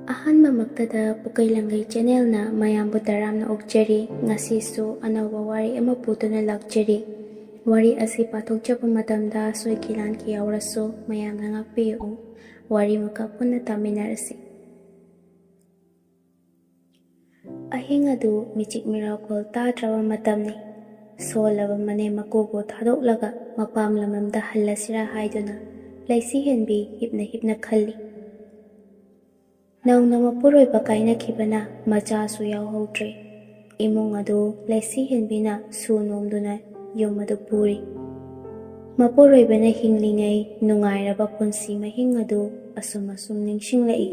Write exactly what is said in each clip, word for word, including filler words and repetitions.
ꯑꯍꯥꯟꯕꯃꯛꯇꯗ ꯄꯨꯀꯩ ꯂꯪꯒꯩ ꯆꯦꯅꯦꯜꯅ ꯃꯌꯥꯝꯕꯨ ꯇꯔꯥꯝꯅ ꯑꯣꯛꯆꯔꯤ꯫ ꯉꯁꯤꯁꯨ ꯑꯅꯧꯕ ꯋꯥꯔꯤ ꯑꯃ ꯄꯨꯗꯨꯅ ꯂꯥꯛꯆꯔꯤ꯫ ꯋꯥꯔꯤ ꯑꯁꯤ ꯄꯥꯊꯣꯛꯆꯕ ꯃꯇꯝꯗ ꯁꯣꯏꯈꯤ ꯂꯥꯟꯈꯤ ꯌꯥꯎꯔꯁꯨ ꯃꯌꯥꯝꯅ ꯉꯥꯛꯄꯤꯌꯨ꯫ ꯋꯥꯔꯤ ꯃꯈꯥ ꯄꯨꯟꯅ ꯇꯥꯃꯤꯟꯅꯔꯁꯤ꯫ ꯑꯍꯤꯡ ꯑꯗꯨ ꯃꯤꯆꯤꯛ ꯃꯤꯔꯥꯎꯈꯣꯜ ꯇꯥꯗ꯭ꯔꯕ ꯃꯇꯝꯅꯤ꯫ ꯁꯣꯜꯂꯕ ꯃꯅꯦꯝ ꯃꯀꯨꯕꯨ ꯊꯥꯗꯣꯛꯂꯒ ꯃꯄꯥꯝ ꯂꯝꯗꯝꯗ ꯍꯜꯂꯁꯤꯔꯥ ꯍꯥꯏꯗꯨꯅ ꯂꯩꯁꯤ ꯍꯦꯟꯕꯤ ꯍꯤꯞꯅ ꯍꯤꯞꯅ ꯈꯜꯂꯤ꯫ ꯅꯧꯅ ꯃꯄꯨꯔꯣꯏꯕ ꯀꯥꯏꯅꯈꯤꯕꯅ ꯃꯆꯥꯁꯨ ꯌꯥꯎꯍꯧꯗ꯭ꯔꯦ꯫ ꯏꯃꯨꯡ ꯑꯗꯨ ꯂꯩꯁꯤ ꯍꯦꯟꯕꯤꯅ ꯁꯨ ꯅꯣꯝꯗꯨꯅ ꯌꯨꯝ ꯑꯗꯨ ꯄꯨꯔꯤ꯫ ꯃꯄꯨꯔꯣꯏꯕꯅ ꯍꯤꯡꯂꯤꯉꯩ ꯅꯨꯡꯉꯥꯏꯔꯕ ꯄꯨꯟꯁꯤ ꯃꯍꯤꯡ ꯑꯗꯨ ꯑꯁꯨꯝ ꯑꯁꯨꯝ ꯅꯤꯡꯁꯤꯡꯂꯛꯏ꯫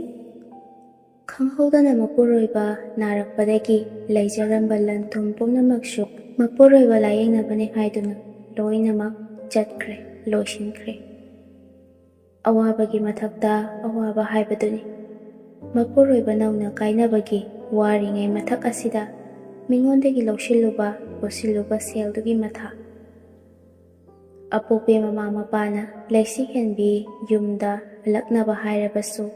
ꯈꯪꯍꯧꯗꯅ ꯃꯄꯨꯔꯣꯏꯕ ꯅꯥꯔꯛꯄꯗꯒꯤ ꯂꯩꯖꯔꯝꯕ ꯂꯟ ꯊꯨꯝ ꯄꯨꯝꯅꯃꯛꯁꯨ ꯃꯄꯨꯔꯣꯏꯕ ꯂꯥꯌꯦꯡꯅꯕꯅꯤ ꯍꯥꯏꯗꯨꯅ ꯂꯣꯏꯅꯃꯛ ꯆꯠꯈ꯭ꯔꯦ, ꯂꯣꯏꯁꯤꯟꯈ꯭ꯔꯦ꯫ ꯑꯋꯥꯕꯒꯤ ꯃꯊꯛꯇ ꯑꯋꯥꯕ ꯍꯥꯏꯕꯗꯨꯅꯤ꯫ ꯃꯄꯨꯔꯣꯏꯕ ꯅꯧꯅ ꯀꯥꯏꯅꯕꯒꯤ ꯋꯥꯔꯤꯉꯩ ꯃꯊꯛ ꯑꯁꯤꯗ ꯃꯤꯉꯣꯟꯗꯒꯤ ꯂꯧꯁꯤꯜꯂꯨꯕ, ꯄꯨꯁꯤꯜꯂꯨꯕ ꯁꯦꯜꯗꯨꯒꯤ ꯃꯊꯥ꯫ ꯑꯄꯣꯛꯄꯤ ꯃꯃꯥ ꯃꯄꯥꯅ ꯂꯩꯁꯤ ꯍꯦꯟꯕꯤ ꯌꯨꯝꯗ ꯍꯜꯂꯛꯅꯕ ꯍꯥꯏꯔꯕꯁꯨ,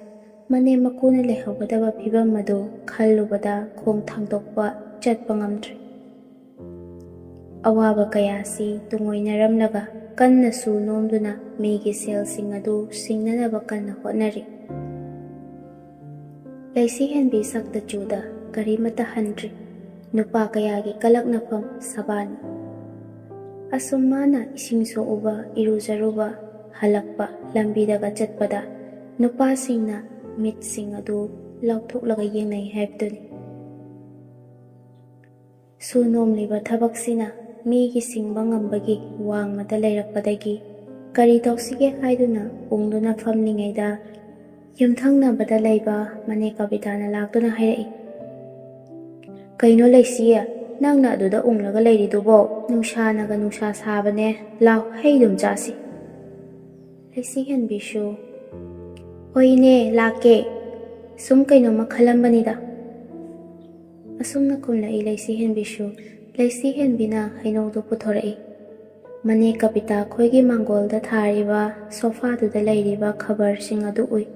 ꯃꯅꯦꯝ ꯃꯀꯨꯅ ꯂꯩꯍꯧꯒꯗꯕ ꯐꯤꯕꯝ ꯑꯗꯨ ꯈꯜꯂꯨꯕꯗ ꯈꯣꯡ ꯊꯥꯡꯗꯣꯛꯄ ꯆꯠꯄ ꯉꯝꯗ꯭ꯔꯦ꯫ ꯑꯋꯥꯕ ꯀꯌꯥꯁꯤ ꯇꯨꯡꯑꯣꯏꯅꯔꯝꯂꯒ ꯀꯟꯅ ꯁꯨ ꯅꯣꯝꯗꯨꯅ ꯃꯤꯒꯤ ꯁꯦꯜꯁꯤꯡ ꯑꯗꯨ ꯁꯤꯡꯅꯅꯕ ꯀꯟꯅ ꯍꯣꯠꯅꯔꯤ꯫ ꯂꯩꯁꯤ ꯍꯦꯟꯕꯤ ꯁꯛꯇ ꯆꯨꯗ ꯀꯔꯤꯃꯠꯇ ꯍꯟꯗ꯭ꯔꯤ꯫ ꯅꯨꯄꯥ ꯀꯌꯥꯒꯤ ꯀꯂꯛꯅꯐꯝ ꯁꯕꯥꯅꯤ꯫ ꯑꯁꯨꯝ ꯃꯥꯅ ꯏꯁꯤꯡ ꯁꯣꯛꯎꯕ, ꯏꯔꯨꯖꯔꯨꯕ, ꯍꯜꯂꯛꯄ, ꯂꯝꯕꯤꯗꯒ ꯆꯠꯄꯗ ꯅꯨꯄꯥꯁꯤꯡꯅ ꯃꯤꯠꯁꯤꯡ ꯑꯗꯨ ꯂꯥꯎꯊꯣꯛꯂꯒ ꯌꯦꯡꯅꯩ ꯍꯥꯏꯕꯗꯨꯅꯤ꯫ ꯁꯨ ꯅꯣꯝꯂꯤꯕ ꯊꯕꯛꯁꯤꯅ ꯃꯤꯒꯤ ꯁꯤꯡꯕ ꯉꯝꯕꯒꯤ ꯋꯥꯡꯃꯗ ꯂꯩꯔꯛꯄꯗꯒꯤ ꯀꯔꯤ ꯇꯧꯁꯤꯒꯦ ꯍꯥꯏꯗꯨꯅ ꯎꯪꯗꯨꯅ ꯐꯝꯂꯤꯉꯩꯗ ꯌꯨꯝꯊꯪꯅꯕꯗ ꯂꯩꯕ ꯃꯅꯦ ꯀꯕꯤꯇꯥꯅ ꯂꯥꯛꯇꯨꯅ ꯍꯥꯏꯔꯛꯏ, "ꯀꯩꯅꯣ ꯂꯩꯁꯤꯌꯦ, ꯅꯪꯅ ꯑꯗꯨꯗ ꯎꯪꯂꯒ ꯂꯩꯔꯤꯗꯨꯕꯣ? ꯅꯨꯡꯁꯥꯅꯒ ꯅꯨꯡꯁꯥ ꯁꯥꯕꯅꯦ, ꯂꯥꯎ, ꯍꯩ ꯑꯗꯨꯝ ꯆꯥꯁꯤ꯫" ꯂꯩꯁꯤ ꯍꯦꯟꯕꯤꯁꯨ, "ꯍꯣꯏꯅꯦ, ꯂꯥꯛꯀꯦ, ꯁꯨꯝ ꯀꯩꯅꯣꯝꯃ ꯈꯜꯂꯝꯕꯅꯤꯗ꯫" ꯑꯁꯨꯝꯅ ꯈꯨꯝꯂꯛꯏ ꯂꯩꯁꯤ ꯍꯦꯟꯕꯤꯁꯨ꯫ ꯂꯩꯁꯤ ꯍꯦꯟꯕꯤꯅ ꯍꯩꯅꯧꯗꯨ ꯄꯨꯊꯣꯔꯛꯏ꯫ ꯃꯅꯦ ꯀꯕꯤꯇꯥ ꯈꯣꯏꯒꯤ ꯃꯥꯡꯒꯣꯜꯗ ꯊꯥꯔꯤꯕ ꯁꯣꯐꯥꯗꯨꯗ ꯂꯩꯔꯤꯕ ꯈꯕꯔꯁꯤꯡ ꯑꯗꯨ ꯎꯏ꯫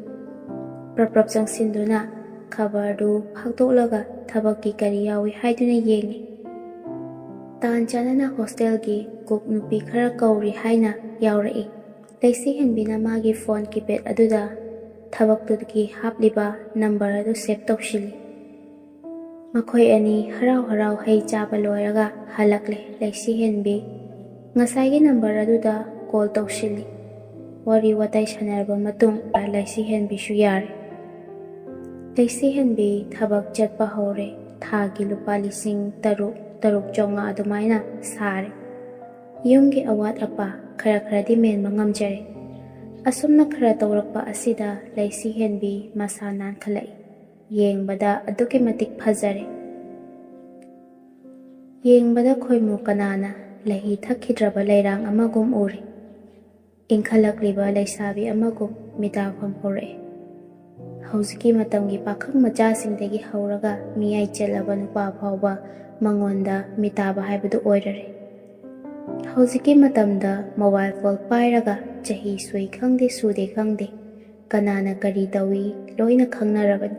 ꯄ꯭ꯔꯞ ꯄ꯭ꯔꯞ ꯆꯪꯁꯤꯟꯗꯨꯅ ꯈꯕꯔꯗꯨ ꯐꯥꯛꯇꯣꯛꯂꯒ ꯊꯕꯛꯀꯤ ꯀꯔꯤ ꯌꯥꯎꯏ ꯍꯥꯏꯗꯨꯅ ꯌꯦꯡꯉꯤ꯫ ꯇꯥꯟ ꯆꯥꯅꯅ ꯍꯣꯁꯇꯦꯜꯒꯤ ꯀꯨꯛ ꯅꯨꯄꯤ ꯈꯔ ꯀꯧꯔꯤ ꯍꯥꯏꯅ ꯌꯥꯎꯔꯛꯏ꯫ ꯂꯩꯁꯤ ꯍꯦꯟꯕꯤꯅ ꯃꯥꯒꯤ ꯐꯣꯟ ꯀꯤꯄꯦꯗ ꯑꯗꯨꯗ ꯊꯕꯛꯇꯨꯒꯤ ꯍꯥꯞꯂꯤꯕ ꯅꯝꯕꯔ ꯑꯗꯨ ꯁꯦꯚ ꯇꯧꯁꯤꯜꯂꯤ꯫ ꯃꯈꯣꯏ ꯑꯅꯤ ꯍꯔꯥꯎ ꯍꯔꯥꯎ ꯍꯩ ꯆꯥꯕ ꯂꯣꯏꯔꯒ ꯍꯜꯂꯛꯂꯦ꯫ ꯂꯩꯁꯤ ꯍꯦꯟꯕꯤ ꯉꯁꯥꯏꯒꯤ ꯅꯝꯕꯔ ꯑꯗꯨꯗ ꯀꯣꯜ ꯇꯧꯁꯤꯜꯂꯤ꯫ ꯋꯥꯔꯤ ꯋꯥꯇꯥꯏ ꯁꯥꯟꯅꯔꯕ ꯃꯇꯨꯡ ꯂꯩꯁꯤ ꯍꯦꯟꯕꯤꯁꯨ ꯌꯥꯔꯦ꯫ ꯂꯩꯁꯤ ꯍꯦꯟꯕꯤ ꯊꯕꯛ ꯆꯠꯄ ꯍꯧꯔꯦ꯫ ꯊꯥꯒꯤ ꯂꯨꯄꯥ ꯂꯤꯁꯤꯡ ꯇꯔꯨꯛ, ꯇꯔꯨꯛ ꯆꯥꯝꯃꯉꯥ ꯑꯗꯨꯃꯥꯏꯅ ꯁꯥꯔꯦ꯫ ꯌꯨꯝꯒꯤ ꯑꯋꯥꯠ ꯑꯄꯥ ꯈꯔ ꯈꯔꯗꯤ ꯃꯦꯟꯕ ꯉꯝꯖꯔꯦ꯫ ꯑꯁꯨꯝꯅ ꯈꯔ ꯇꯧꯔꯛꯄ ꯑꯁꯤꯗ ꯂꯩꯁꯤ ꯍꯦꯟꯕꯤ ꯃꯁꯥ ꯅꯥꯟꯈꯠꯂꯛꯏ꯫ ꯌꯦꯡꯕꯗ ꯑꯗꯨꯛꯀꯤ ꯃꯇꯤꯛ ꯐꯖꯔꯦ꯫ ꯌꯦꯡꯕꯗ ꯈꯣꯏꯃꯨ ꯀꯅꯥꯅ ꯂꯩꯍꯤ ꯊꯛꯈꯤꯗ꯭ꯔꯕ ꯂꯩꯔꯥꯡ ꯑꯃꯒꯨꯝ ꯎꯔꯤ꯫ ꯏꯪꯈꯠꯂꯛꯂꯤꯕ ꯂꯩꯁꯥꯕꯤ ꯑꯃꯒꯨꯝ ꯃꯤꯇꯥꯐꯝ ꯍꯧꯔꯛꯏ꯫ ꯍꯧꯖꯤꯛꯀꯤ ꯃꯇꯝꯒꯤ ꯄꯥꯈꯪ ꯃꯆꯥꯁꯤꯡꯗꯒꯤ ꯍꯧꯔꯒ ꯃꯤꯌꯥꯏ ꯆꯜꯂꯕ ꯅꯨꯄꯥ ꯐꯥꯎꯕ ꯃꯉꯣꯟꯗ ꯃꯤꯇꯥꯕ ꯍꯥꯏꯕꯗꯨ ꯑꯣꯏꯔꯔꯦ꯫ ꯍꯧꯖꯤꯛꯀꯤ ꯃꯇꯝꯗ ꯃꯣꯕꯥꯏꯜ ꯐꯣꯟ ꯄꯥꯏꯔꯒ ꯆꯍꯤ ꯁꯨꯏ ꯈꯪꯗꯦ ꯁꯨꯗꯦ ꯈꯪꯗꯦ ꯀꯅꯥꯅ ꯀꯔꯤ ꯇꯧꯏ ꯂꯣꯏꯅ ꯈꯪꯅꯔꯕꯅꯤ꯫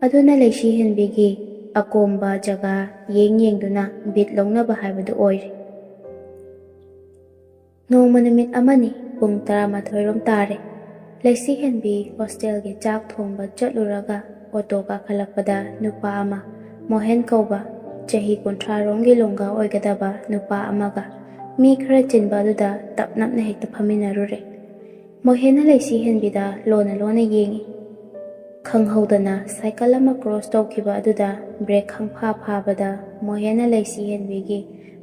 ꯑꯗꯨꯅ ꯂꯩꯁꯤ ꯍꯦꯟꯕꯤꯒꯤ ꯑꯀꯣꯝꯕ ꯖꯒꯥ ꯌꯦꯡ ꯌꯦꯡꯗꯨꯅ ꯕꯤꯠ ꯂꯧꯅꯕ ꯍꯥꯏꯕꯗꯨ ꯑꯣꯏꯔꯦ꯫ ꯅꯣꯡꯃ ꯅꯨꯃꯤꯠ ꯑꯃꯅꯤ, ꯄꯨꯡ ꯇꯔꯥꯃꯥꯊꯣꯏ ꯔꯣꯝ ꯇꯥꯔꯦ꯫ ꯂꯩꯁꯤ ꯍꯦꯟꯕꯤ ꯍꯣꯁꯇꯦꯜꯒꯤ ꯆꯥꯛ ꯊꯣꯡꯕ ꯆꯠꯂꯨꯔꯒ ꯑꯣꯇꯣ ꯀꯥꯈꯠꯂꯛꯄꯗ ꯅꯨꯄꯥ ꯑꯃ, ꯃꯣꯍꯦꯟ ꯀꯧꯕ, ꯆꯍꯤ ꯀꯨꯟꯊ꯭ꯔꯥ ꯔꯣꯝꯒꯤ ꯂꯣꯡꯒꯥ ꯑꯣꯏꯒꯗꯕ ꯅꯨꯄꯥ ꯑꯃꯒ ꯃꯤ ꯈꯔ ꯆꯤꯟꯕ ꯑꯗꯨꯗ ꯇꯞ ꯅꯞꯅ ꯍꯦꯛꯇ ꯐꯝꯃꯤꯟꯅꯔꯨꯔꯦ꯫ ꯃꯣꯍꯦꯟꯅ ꯂꯩꯁꯤ ꯍꯦꯟꯕꯤꯗ ꯂꯣꯟꯅ ꯂꯣꯟꯅ ꯌꯦꯡꯉꯤ꯫ ꯈꯪꯍꯧꯗꯅ ꯁꯥꯏꯀꯜ ꯑꯃ ꯀ꯭ꯔꯣꯁ ꯇꯧꯈꯤꯕ ꯑꯗꯨꯗ ꯕ꯭ꯔꯦꯛ ꯈꯪꯐꯥ ꯐꯥꯕꯗ ꯃꯣꯍꯦꯟꯅ ꯂꯩꯁꯤ ꯍꯦꯟꯕꯤꯒꯤ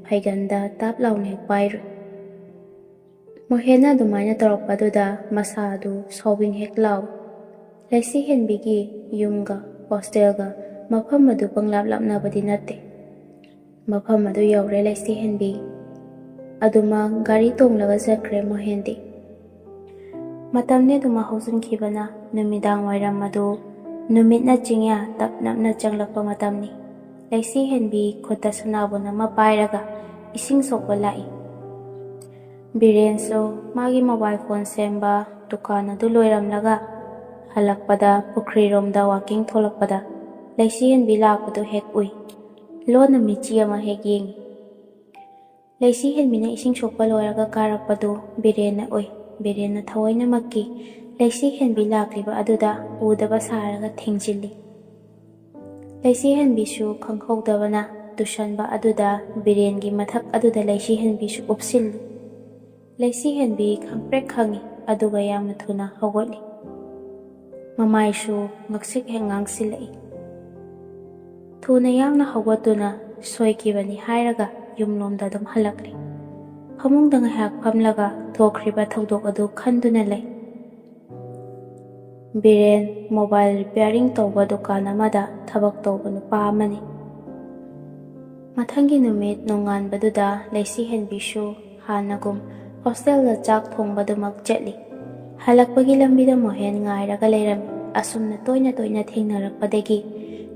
ꯐꯩꯒꯟꯗ ꯇꯥꯞ ꯂꯥꯎꯅ ꯍꯦꯛ ꯄꯥꯏꯔꯨꯏ꯫ ꯃꯣꯍꯦꯟꯅ ꯑꯗꯨꯃꯥꯏꯅ ꯇꯧꯔꯛꯄꯗꯨꯗ ꯃꯁꯥ ꯑꯗꯨ ꯁꯥꯎꯕꯤꯡ ꯍꯦꯛ ꯂꯥꯎꯏ꯫ ꯂꯩꯁꯤ ꯍꯦꯟꯕꯤꯒꯤ ꯌꯨꯝꯒ ꯍꯣꯁꯇꯦꯜꯒ ꯃꯐꯝ ꯑꯗꯨ ꯄꯪꯂꯥꯞ ꯂꯥꯞꯅꯕꯗꯤ ꯅꯠꯇꯦ꯫ ꯃꯐꯝ ꯑꯗꯨ ꯌꯧꯔꯦ ꯂꯩꯁꯤ ꯍꯦꯟꯕꯤ꯫ ꯑꯗꯨꯃꯛ ꯒꯥꯔꯤ ꯇꯣꯡꯂꯒ ꯆꯠꯈ꯭ꯔꯦ ꯃꯣꯍꯦꯟꯗꯤ꯫ ꯃꯇꯝꯗꯤ ꯑꯗꯨꯃꯛ ꯍꯧꯖꯤꯟꯈꯤꯕꯅ ꯅꯨꯃꯤꯗꯥꯡ ꯋꯥꯏꯔꯝ ꯑꯗꯨ ꯅꯨꯃꯤꯠꯅ ꯆꯤꯡꯌꯥ ꯇꯞ ꯅꯞꯅ ꯆꯪꯂꯛꯄ ꯃꯇꯝꯅꯤ꯫ ꯂꯩꯁꯤ ꯍꯦꯟꯕꯤ ꯈꯨꯠꯇ ꯁꯅꯥꯕꯨꯟ ꯑꯃ ꯄꯥꯏꯔꯒ ꯏꯁꯤꯡ ꯁꯣꯛꯄ ꯂꯥꯛꯏ꯫ ꯕꯤꯔꯦꯟꯁꯨ ꯃꯥꯒꯤ ꯃꯣꯕꯥꯏꯜ ꯐꯣꯟ ꯁꯦꯝꯕ ꯗꯨꯀꯥꯟ ꯑꯗꯨ ꯂꯣꯏꯔꯝꯂꯒ ꯍꯜꯂꯛꯄꯗ ꯄꯨꯈ꯭ꯔꯤꯔꯣꯝꯗ ꯋꯥꯀꯤꯡ ꯊꯣꯛꯂꯛꯄꯗ ꯂꯩꯁꯤ ꯍꯦꯟꯕꯤ ꯂꯥꯛꯄꯗꯨ ꯍꯦꯛ ꯎꯏ꯫ ꯂꯣꯟꯅ ꯃꯤꯆꯤ ꯑꯃ ꯍꯦꯛ ꯌꯦꯡꯉꯤ꯫ ꯂꯩꯁꯤ ꯍꯦꯟꯕꯤꯅ ꯏꯁꯤꯡ ꯁꯣꯛꯄ ꯂꯣꯏꯔꯒ ꯀꯥꯔꯛꯄꯗꯨ ꯕꯤꯔꯦꯟꯅ ꯎꯏ꯫ ꯕꯤꯔꯦꯟꯅ ꯊꯑꯣꯏꯅꯃꯛꯀꯤ ꯂꯩꯁꯤ ꯍꯦꯟꯕꯤ ꯂꯥꯛꯂꯤꯕ ꯑꯗꯨꯗ ꯎꯗꯕ ꯁꯥꯔꯒ ꯊꯦꯡꯖꯤꯜꯂꯤ꯫ ꯂꯩꯁꯤ ꯍꯦꯟꯕꯤꯁꯨ ꯈꯪꯍꯧꯗꯕꯅ ꯇꯨꯁꯟꯕ ꯑꯗꯨꯗ ꯕꯤꯔꯦꯟꯒꯤ ꯃꯊꯛ ꯑꯗꯨꯗ ꯂꯩꯁꯤ ꯍꯦꯟꯕꯤꯁꯨ ꯎꯞꯁꯤꯜꯂꯤ꯫ ꯂꯩꯁꯤ ꯍꯦꯟꯕꯤ ꯈꯪꯄ꯭ꯔꯦꯛ ꯈꯪꯉꯤ, ꯑꯗꯨꯒ ꯌꯥꯝꯅ ꯊꯨꯅ ꯍꯧꯒꯠꯂꯤ꯫ ꯃꯃꯥꯏꯁꯨ ꯉꯛꯁꯤꯛ ꯍꯦꯛ ꯉꯥꯡꯁꯤꯜꯂꯛꯏ꯫ ꯊꯨꯅ ꯌꯥꯡꯅ ꯍꯧꯒꯠꯇꯨꯅ ꯁꯣꯏꯈꯤꯕꯅꯤ ꯍꯥꯏꯔꯒ ꯌꯨꯝꯂꯣꯝꯗ ꯑꯗꯨꯝ ꯍꯜꯂꯛꯂꯤ꯫ ꯐꯃꯨꯡꯗ ꯉꯥꯏꯍꯥꯛ ꯐꯝꯂꯒ ꯊꯣꯛꯈ꯭ꯔꯤꯕ ꯊꯧꯗꯣꯛ ꯑꯗꯨ ꯈꯟꯗꯨꯅ ꯂꯩ꯫ ꯕꯤꯔꯦꯟ ꯃꯣꯕꯥꯏꯜ ꯔꯤꯄꯤꯌꯥꯔꯤꯡ ꯇꯧꯕ ꯗꯨꯀꯥꯟ ꯑꯃꯗ ꯊꯕꯛ ꯇꯧꯕ ꯅꯨꯄꯥ ꯑꯃꯅꯤ꯫ ꯃꯊꯪꯒꯤ ꯅꯨꯃꯤꯠ ꯅꯣꯡꯉꯥꯟꯕꯗꯨꯗ ꯂꯩꯁꯤ ꯍꯦꯟꯕꯤꯁꯨ ꯍꯥꯟꯅꯒꯨꯝ ꯍꯣꯁꯇꯦꯜꯗ ꯆꯥꯛ ꯊꯣꯡꯕꯗꯨꯃꯛ ꯆꯠꯂꯤ꯫ ꯍꯜꯂꯛꯄꯒꯤ ꯂꯝꯕꯤꯗ ꯃꯣꯍꯦꯟ ꯉꯥꯏꯔꯒ ꯂꯩꯔꯝꯃꯤ꯫ ꯑꯁꯨꯝꯅ ꯇꯣꯏꯅ ꯇꯣꯏꯅ ꯊꯦꯡꯅꯔꯛꯄꯗꯒꯤ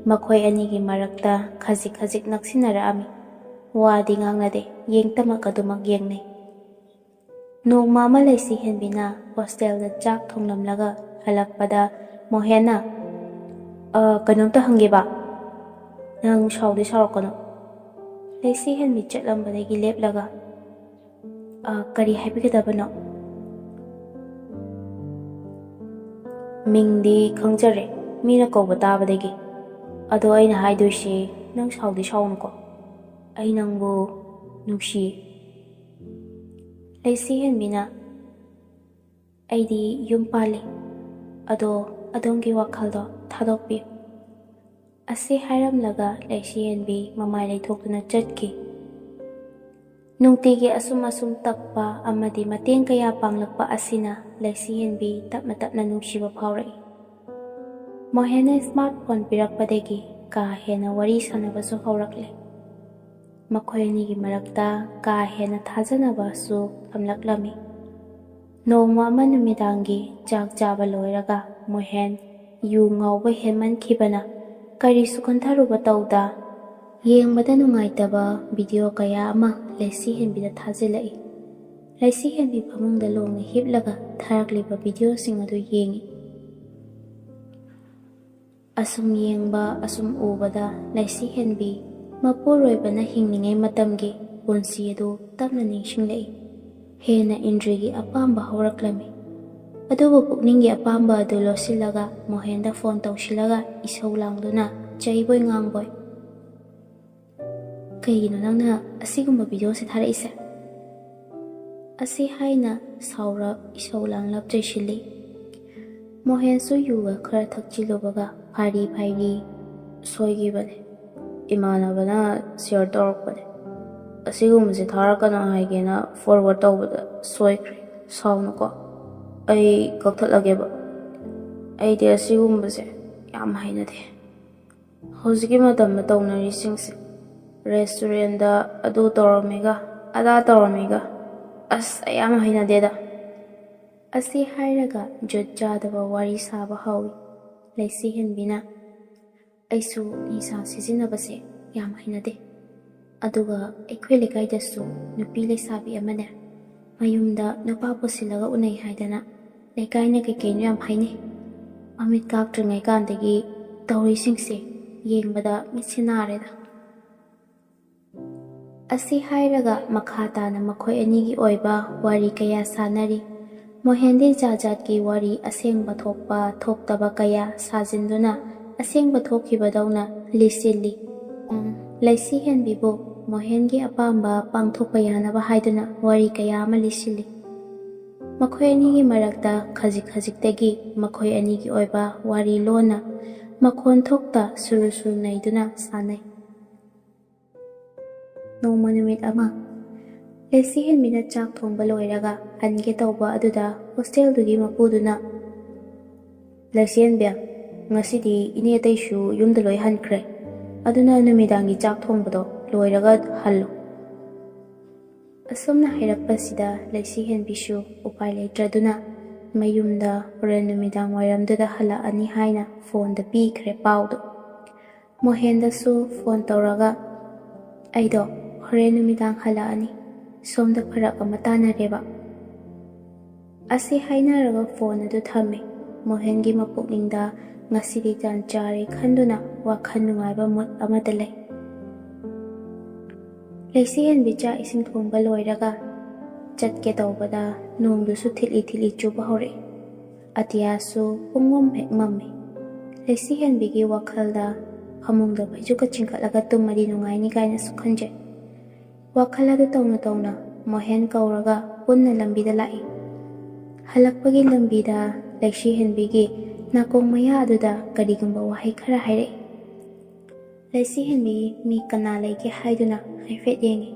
ꯃꯈꯣꯏ ꯑꯅꯤꯒꯤ ꯃꯔꯛꯇ ꯈꯖꯤꯛ ꯈꯖꯤꯛ ꯅꯛꯁꯤꯟꯅꯔꯛꯑꯝꯃꯤ꯫ ꯋꯥꯗꯤ ꯉꯥꯡꯅꯗꯦ, ꯌꯦꯡꯇꯃꯛ ꯑꯗꯨꯃꯛ ꯌꯦꯡꯅꯩ꯫ ꯅꯣꯡꯃ ꯑꯃ ꯂꯩꯁꯤ ꯍꯦꯟꯕꯤꯅ ꯍꯣꯁꯇꯦꯜꯗ ꯆꯥꯛ ꯊꯣꯡꯂꯝꯂꯒ ꯍꯜꯂꯛꯄꯗ ꯃꯣꯍꯦꯟꯅ, "ꯑ, ꯀꯩꯅꯣꯝꯇ ꯍꯪꯒꯦꯕ, ꯅꯪ ꯁꯥꯎꯗꯤ ꯁꯥꯎꯔꯛꯀꯅꯨ?" ꯂꯩꯁꯤ ꯍꯦꯟꯕꯤ ꯆꯠꯂꯝꯕꯗꯒꯤ ꯂꯦꯞꯂꯒ, "ꯑ, ꯀꯔꯤ ꯍꯥꯏꯕꯤꯒꯗꯕꯅꯣ?" "ꯃꯤꯡꯗꯤ ꯈꯪꯖꯔꯦ, ꯃꯤꯅ ꯀꯧꯕ ꯇꯥꯕꯗꯒꯤ꯫ ꯑꯗꯣ ꯑꯩꯅ ꯍꯥꯏꯗꯣꯏꯁꯤ, ꯅꯪ ꯁꯥꯎꯗꯤ ꯁꯥꯎꯅꯨꯀꯣ꯫ ꯑꯩ ꯅꯪꯕꯨ ꯅꯨꯡꯁꯤꯌꯦ꯫" ꯂꯩꯁꯤ ꯍꯦꯟꯕꯤꯅ, "ꯑꯩꯗꯤ ꯌꯨꯝ ꯄꯥꯜꯂꯤ꯫ ꯑꯗꯣ ꯑꯗꯣꯝꯒꯤ ꯋꯥꯈꯜꯗꯣ ꯊꯥꯗꯣꯛꯄꯤꯌꯨ꯫" ꯑꯁꯤ ꯍꯥꯏꯔꯝꯂꯒ ꯂꯩꯁꯤ ꯍꯦꯟꯕꯤ ꯃꯃꯥꯏ ꯂꯩꯊꯣꯛꯇꯨꯅ ꯆꯠꯈꯤ꯫ ꯅꯨꯡꯇꯤꯒꯤ ꯑꯁꯨꯝ ꯑꯁꯨꯝ ꯇꯞꯄ ꯑꯃꯗꯤ ꯃꯇꯦꯡ ꯀꯌꯥ ꯄꯥꯡꯂꯛꯄ ꯑꯁꯤꯅ ꯂꯩꯁꯤ ꯍꯦꯟꯕꯤ ꯇꯞꯅ ꯇꯞꯅ ꯅꯨꯡꯁꯤꯕ ꯐꯥꯎꯔꯛꯏ꯫ ꯃꯣꯍꯦꯟꯅ ꯁ꯭ꯃꯥꯔꯠ ꯐꯣꯟ ꯄꯤꯔꯛꯄꯗꯒꯤ ꯀꯥ ꯍꯦꯟꯅ ꯋꯥꯔꯤ ꯁꯥꯟꯅꯕꯁꯨ ꯍꯧꯔꯛꯂꯦ꯫ ꯃꯈꯣꯏ ꯑꯅꯤꯒꯤ ꯃꯔꯛꯇ ꯀꯥ ꯍꯦꯟꯅ ꯊꯥꯖꯅꯕꯁꯨ ꯊꯝꯂꯛꯂꯝꯃꯤ꯫ ꯅꯣꯡꯃ ꯑꯃ ꯅꯨꯃꯤꯗꯥꯡꯒꯤ ꯆꯥꯛ ꯆꯥꯕ ꯂꯣꯏꯔꯒ ꯃꯣꯍꯦꯟ ꯌꯨ ꯉꯥꯎꯕ ꯍꯦꯟꯃꯟꯈꯤꯕꯅ ꯀꯔꯤꯁꯨ ꯈꯟꯊꯔꯨꯕ ꯇꯧꯗ ꯌꯦꯡꯕꯗ ꯅꯨꯡꯉꯥꯏꯇꯕ ꯚꯤꯗꯤꯑꯣ ꯀꯌꯥ ꯑꯃ ꯂꯩꯁꯤ ꯍꯦꯟꯕꯤꯗ ꯊꯥꯖꯤꯜꯂꯛꯏ꯫ ꯂꯩꯁꯤ ꯍꯦꯟꯕꯤ ꯐꯃꯨꯡꯗ ꯂꯣꯡꯅ ꯍꯤꯞꯂꯒ ꯊꯥꯔꯛꯂꯤꯕ ꯚꯤꯗꯤꯑꯣꯁꯤꯡ ꯑꯗꯨ ꯌꯦꯡꯏ꯫ ꯑꯁꯨꯝ ꯌꯦꯡꯕ, ꯑꯁꯨꯝ ꯎꯕꯗ ꯂꯩꯁꯤ ꯍꯦꯟꯕꯤ ꯃꯄꯨꯔꯣꯏꯕꯅ ꯍꯤꯡꯂꯤꯉꯩ ꯃꯇꯝꯒꯤ ꯄꯨꯟꯁꯤ ꯑꯗꯨ ꯇꯞꯅ ꯅꯤꯡꯁꯤꯡꯂꯛꯏ꯫ ꯍꯦꯟꯅ ꯏꯟꯗ꯭ꯔꯤꯒꯤ ꯑꯄꯥꯝꯕ ꯍꯧꯔꯛꯂꯝꯃꯤ꯫ ꯑꯗꯨꯕꯨ ꯄꯨꯛꯅꯤꯡꯒꯤ ꯑꯄꯥꯝꯕ ꯑꯗꯨ ꯂꯣꯠꯁꯤꯜꯂꯒ ꯃꯣꯍꯦꯟꯗ ꯐꯣꯟ ꯇꯧꯁꯤꯜꯂꯒ ꯏꯁꯧ ꯂꯥꯡꯗꯨꯅ ꯆꯩꯕꯣꯏ ꯉꯥꯡꯕꯣꯏ, "ꯀꯩꯒꯤꯅꯣ ꯅꯪꯅ ꯑꯁꯤꯒꯨꯝꯕ ꯚꯤꯗꯤꯑꯣꯁꯦ ꯊꯥꯔꯛꯏꯁꯦ?" ꯑꯁꯤ ꯍꯥꯏꯅ ꯁꯥꯎꯔꯞ ꯏꯁꯧ ꯂꯥꯡꯂꯞ ꯆꯩꯁꯤꯜꯂꯤ꯫ ꯃꯣꯍꯦꯟꯁꯨ ꯌꯨꯒ ꯈꯔ ꯊꯛꯆꯤꯜꯂꯨꯕꯒ ꯐꯥꯏꯔꯤ ꯐꯥꯏꯔꯤ ꯁꯣꯏꯈꯤꯕꯅꯦ꯫ "ꯏꯃꯥꯟꯅꯕꯅ ꯁꯤꯌꯔ ꯇꯧꯔꯛꯄꯅꯦ꯫ ꯑꯁꯤꯒꯨꯝꯕꯁꯦ ꯊꯥꯔꯛꯀꯅꯣ ꯍꯥꯏꯒꯦꯅ ꯐꯣꯔꯋꯥꯔꯗ ꯇꯧꯕꯗ ꯁꯣꯏꯈ꯭ꯔꯦ꯫ ꯁꯥꯎꯅꯨꯀꯣ꯫ ꯑꯩ ꯀꯛꯊꯠꯂꯒꯦꯕ꯫ ꯑꯩꯗꯤ ꯑꯁꯤꯒꯨꯝꯕꯁꯦ ꯌꯥꯝ ꯍꯩꯅꯗꯦ꯫ ꯍꯧꯖꯤꯛꯀꯤ ꯃꯇꯝꯗ ꯇꯧꯅꯔꯤꯁꯤꯡꯁꯦ, ꯔꯦꯁꯇꯨꯔꯦꯟꯗ ꯑꯗꯨ ꯇꯧꯔꯝꯃꯤꯒ ꯑꯗꯥ ꯇꯧꯔꯝꯃꯤꯒ, ꯑꯁ, ꯑꯩ ꯌꯥꯝ ꯍꯩꯅꯗꯦꯗ꯫" ꯑꯁꯤ ꯍꯥꯏꯔꯒ ꯖꯨꯠ ꯆꯥꯗꯕ ꯋꯥꯔꯤ ꯁꯥꯕ ꯍꯧꯏ꯫ ꯂꯩꯁꯤ ꯍꯦꯟꯕꯤꯅ, "ꯑꯩꯁꯨ ꯅꯤꯁꯥ ꯁꯤꯖꯤꯟꯅꯕꯁꯦ ꯌꯥꯝ ꯍꯩꯅꯗꯦ꯫ ꯑꯗꯨꯒ ꯑꯩꯈꯣꯏ ꯂꯩꯀꯥꯏꯗꯁꯨ ꯅꯨꯄꯤ ꯂꯩꯁꯥꯕꯤ ꯑꯃꯅꯦ, ꯃꯌꯨꯝꯗ ꯅꯨꯄꯥ ꯄꯨꯁꯤꯜꯂꯒ ꯎꯅꯩ ꯍꯥꯏꯗꯅ ꯂꯩꯀꯥꯏꯅ ꯀꯩꯀꯩꯅꯣ ꯌꯥꯝ ꯍꯥꯏꯅꯩ꯫ ꯃꯃꯤꯠ ꯀꯥꯛꯇ꯭ꯔꯤꯉꯩ ꯀꯥꯟꯗꯒꯤ ꯇꯧꯔꯤꯁꯤꯡꯁꯦ ꯌꯦꯡꯕꯗ ꯃꯤꯠꯁꯦ ꯅꯥꯔꯦꯗ꯫" ꯑꯁꯤ ꯍꯥꯏꯔꯒ ꯃꯈꯥ ꯇꯥꯅ ꯃꯈꯣꯏ ꯑꯅꯤꯒꯤ ꯑꯣꯏꯕ ꯋꯥꯔꯤ ꯀꯌꯥ ꯁꯥꯟꯅꯔꯤ꯫ ꯃꯣꯍꯦꯟꯗꯤ ꯖꯥꯠ ꯖꯥꯠꯀꯤ ꯋꯥꯔꯤ ꯑꯁꯦꯡꯕ ꯊꯣꯛꯄ ꯊꯣꯛꯇꯕ ꯀꯌꯥ ꯁꯥꯖꯤꯟꯗꯨꯅ ꯑꯁꯦꯡꯕ ꯊꯣꯛꯈꯤꯕꯗꯧꯅ ꯂꯤꯁꯤꯜꯂꯤ꯫ ꯂꯩꯁꯤ ꯍꯦꯟꯕꯤꯕꯨ ꯃꯣꯍꯦꯟꯒꯤ ꯑꯄꯥꯝꯕ ꯄꯥꯡꯊꯣꯛꯄ ꯌꯥꯅꯕ ꯍꯥꯏꯗꯨꯅ ꯋꯥꯔꯤ ꯀꯌꯥ ꯑꯃ ꯂꯤꯁꯤꯜꯂꯤ꯫ ꯃꯈꯣꯏ ꯑꯅꯤꯒꯤ ꯃꯔꯛꯇ ꯈꯖꯤꯛ ꯈꯖꯤꯛꯇꯒꯤ ꯃꯈꯣꯏ ꯑꯅꯤꯒꯤ ꯑꯣꯏꯕ ꯋꯥꯔꯤ ꯂꯣꯟꯅ ꯃꯈꯣꯟ ꯊꯣꯛꯇ ꯁꯨꯔꯨ ꯁꯨꯔꯨ ꯅꯩꯗꯨꯅ ꯁꯥꯟꯅꯩ꯫ ꯅꯣꯡꯃ ꯅꯨꯃꯤꯠ ꯑꯃ, ꯂꯩꯁꯤ ꯍꯦꯟꯕꯤꯅ ꯆꯥꯛ ꯊꯣꯡꯕ ꯂꯣꯏꯔꯒ ꯍꯟꯒꯦ ꯇꯧꯕ ꯑꯗꯨꯗ ꯍꯣꯁꯇꯦꯜꯗꯨꯒꯤ ꯃꯄꯨꯗꯨꯅ, "ꯂꯩꯁꯤ ꯍꯦꯟꯕꯤ, ꯉꯁꯤꯗꯤ ꯏꯅꯦ ꯑꯇꯩꯁꯨ ꯌꯨꯝꯗ ꯂꯣꯏ ꯍꯟꯈ꯭ꯔꯦ, ꯑꯗꯨꯅ ꯅꯨꯃꯤꯗꯥꯡꯒꯤ ꯆꯥꯛ ꯊꯣꯡꯕꯗꯣ ꯂꯣꯏꯔꯒ ꯍꯜꯂꯨ꯫" ꯑꯁꯨꯝꯅ ꯍꯥꯏꯔꯛꯄꯁꯤꯗ ꯂꯩꯁꯤ ꯍꯦꯟꯕꯤꯁꯨ ꯎꯄꯥꯏ ꯂꯩꯇ꯭ꯔꯗꯨꯅ ꯃꯌꯨꯝꯗ ꯍꯣꯔꯦꯟ ꯅꯨꯃꯤꯗꯥꯡ ꯋꯥꯏꯔꯝꯗꯨꯗ ꯍꯜꯂꯛꯑꯅꯤ ꯍꯥꯏꯅ ꯐꯣꯟꯗ ꯄꯤꯈ꯭ꯔꯦ ꯄꯥꯎꯗꯣ꯫ ꯃꯣꯍꯦꯟꯗꯁꯨ ꯐꯣꯟ ꯇꯧꯔꯒ, "ꯑꯩꯗꯣ ꯍꯣꯔꯦꯟ ꯅꯨꯃꯤꯗꯥꯡ ꯍꯜꯂꯛꯑꯅꯤ, ꯁꯣꯝꯗ ꯐꯔꯛ ꯑꯃ ꯇꯥꯅꯔꯦꯕ꯫" ꯑꯁꯤ ꯍꯥꯏꯅꯔꯒ ꯐꯣꯟ ꯑꯗꯨ ꯊꯝꯃꯤ꯫ ꯃꯣꯍꯦꯟꯒꯤ ꯃꯄꯨꯛꯅꯤꯡꯗ ꯉꯁꯤꯗꯤ ꯇꯥꯟ ꯆꯥꯔꯦ ꯈꯟꯗꯨꯅ ꯋꯥꯈꯜ ꯅꯨꯡꯉꯥꯏꯕ ꯃꯨꯠ ꯑꯃꯗ ꯂꯩ꯫ ꯂꯩꯁꯤ ꯍꯦꯟꯕꯤ ꯆꯥꯛ ꯏꯁꯤꯡ ꯊꯣꯡꯕ ꯂꯣꯏꯔꯒ ꯆꯠꯀꯦ ꯇꯧꯕꯗ ꯅꯣꯡꯗꯨꯁꯨ ꯊꯤꯠꯂꯤ ꯊꯤꯠꯂꯤ ꯆꯨꯕ ꯍꯧꯔꯛꯏ꯫ ꯑꯇꯤꯌꯥꯁꯨ ꯄꯨꯡꯃꯝ ꯍꯦꯛ ꯃꯝꯃꯤ꯫ ꯂꯩꯁꯤ ꯍꯦꯟꯕꯤꯒꯤ ꯋꯥꯈꯜꯗ ꯐꯃꯨꯡꯗ ꯐꯩꯖꯨꯞꯀ ꯆꯤꯡꯈꯠꯂꯒ ꯇꯨꯝꯃꯗꯤ ꯅꯨꯡꯉꯥꯏꯅꯤ ꯀꯥꯏꯅꯁꯨ ꯈꯟꯖꯩ꯫ ꯋꯥꯈꯜ ꯑꯗꯨ ꯇꯧꯅ ꯇꯧꯅ ꯃꯣꯍꯦꯟ ꯀꯧꯔꯒ ꯄꯨꯟꯅ ꯂꯝꯕꯤꯗ ꯂꯥꯛꯏ꯫ ꯍꯜꯂꯛꯄꯒꯤ ꯂꯝꯕꯤꯗ ꯂꯩꯁꯤ ꯍꯦꯟꯕꯤꯒꯤ ꯅꯥꯀꯣꯡ ꯃꯌꯥ ꯑꯗꯨꯗ ꯀꯔꯤꯒꯨꯝꯕ ꯋꯥꯍꯩ ꯈꯔ ꯍꯥꯏꯔꯛꯏ꯫ ꯂꯩꯁꯤ ꯍꯦꯟꯕꯤ ꯃꯤ ꯀꯅꯥ ꯂꯩꯒꯦ ꯍꯥꯏꯗꯨꯅ ꯍꯥꯏꯐꯦꯠ ꯌꯦꯡꯉꯤ꯫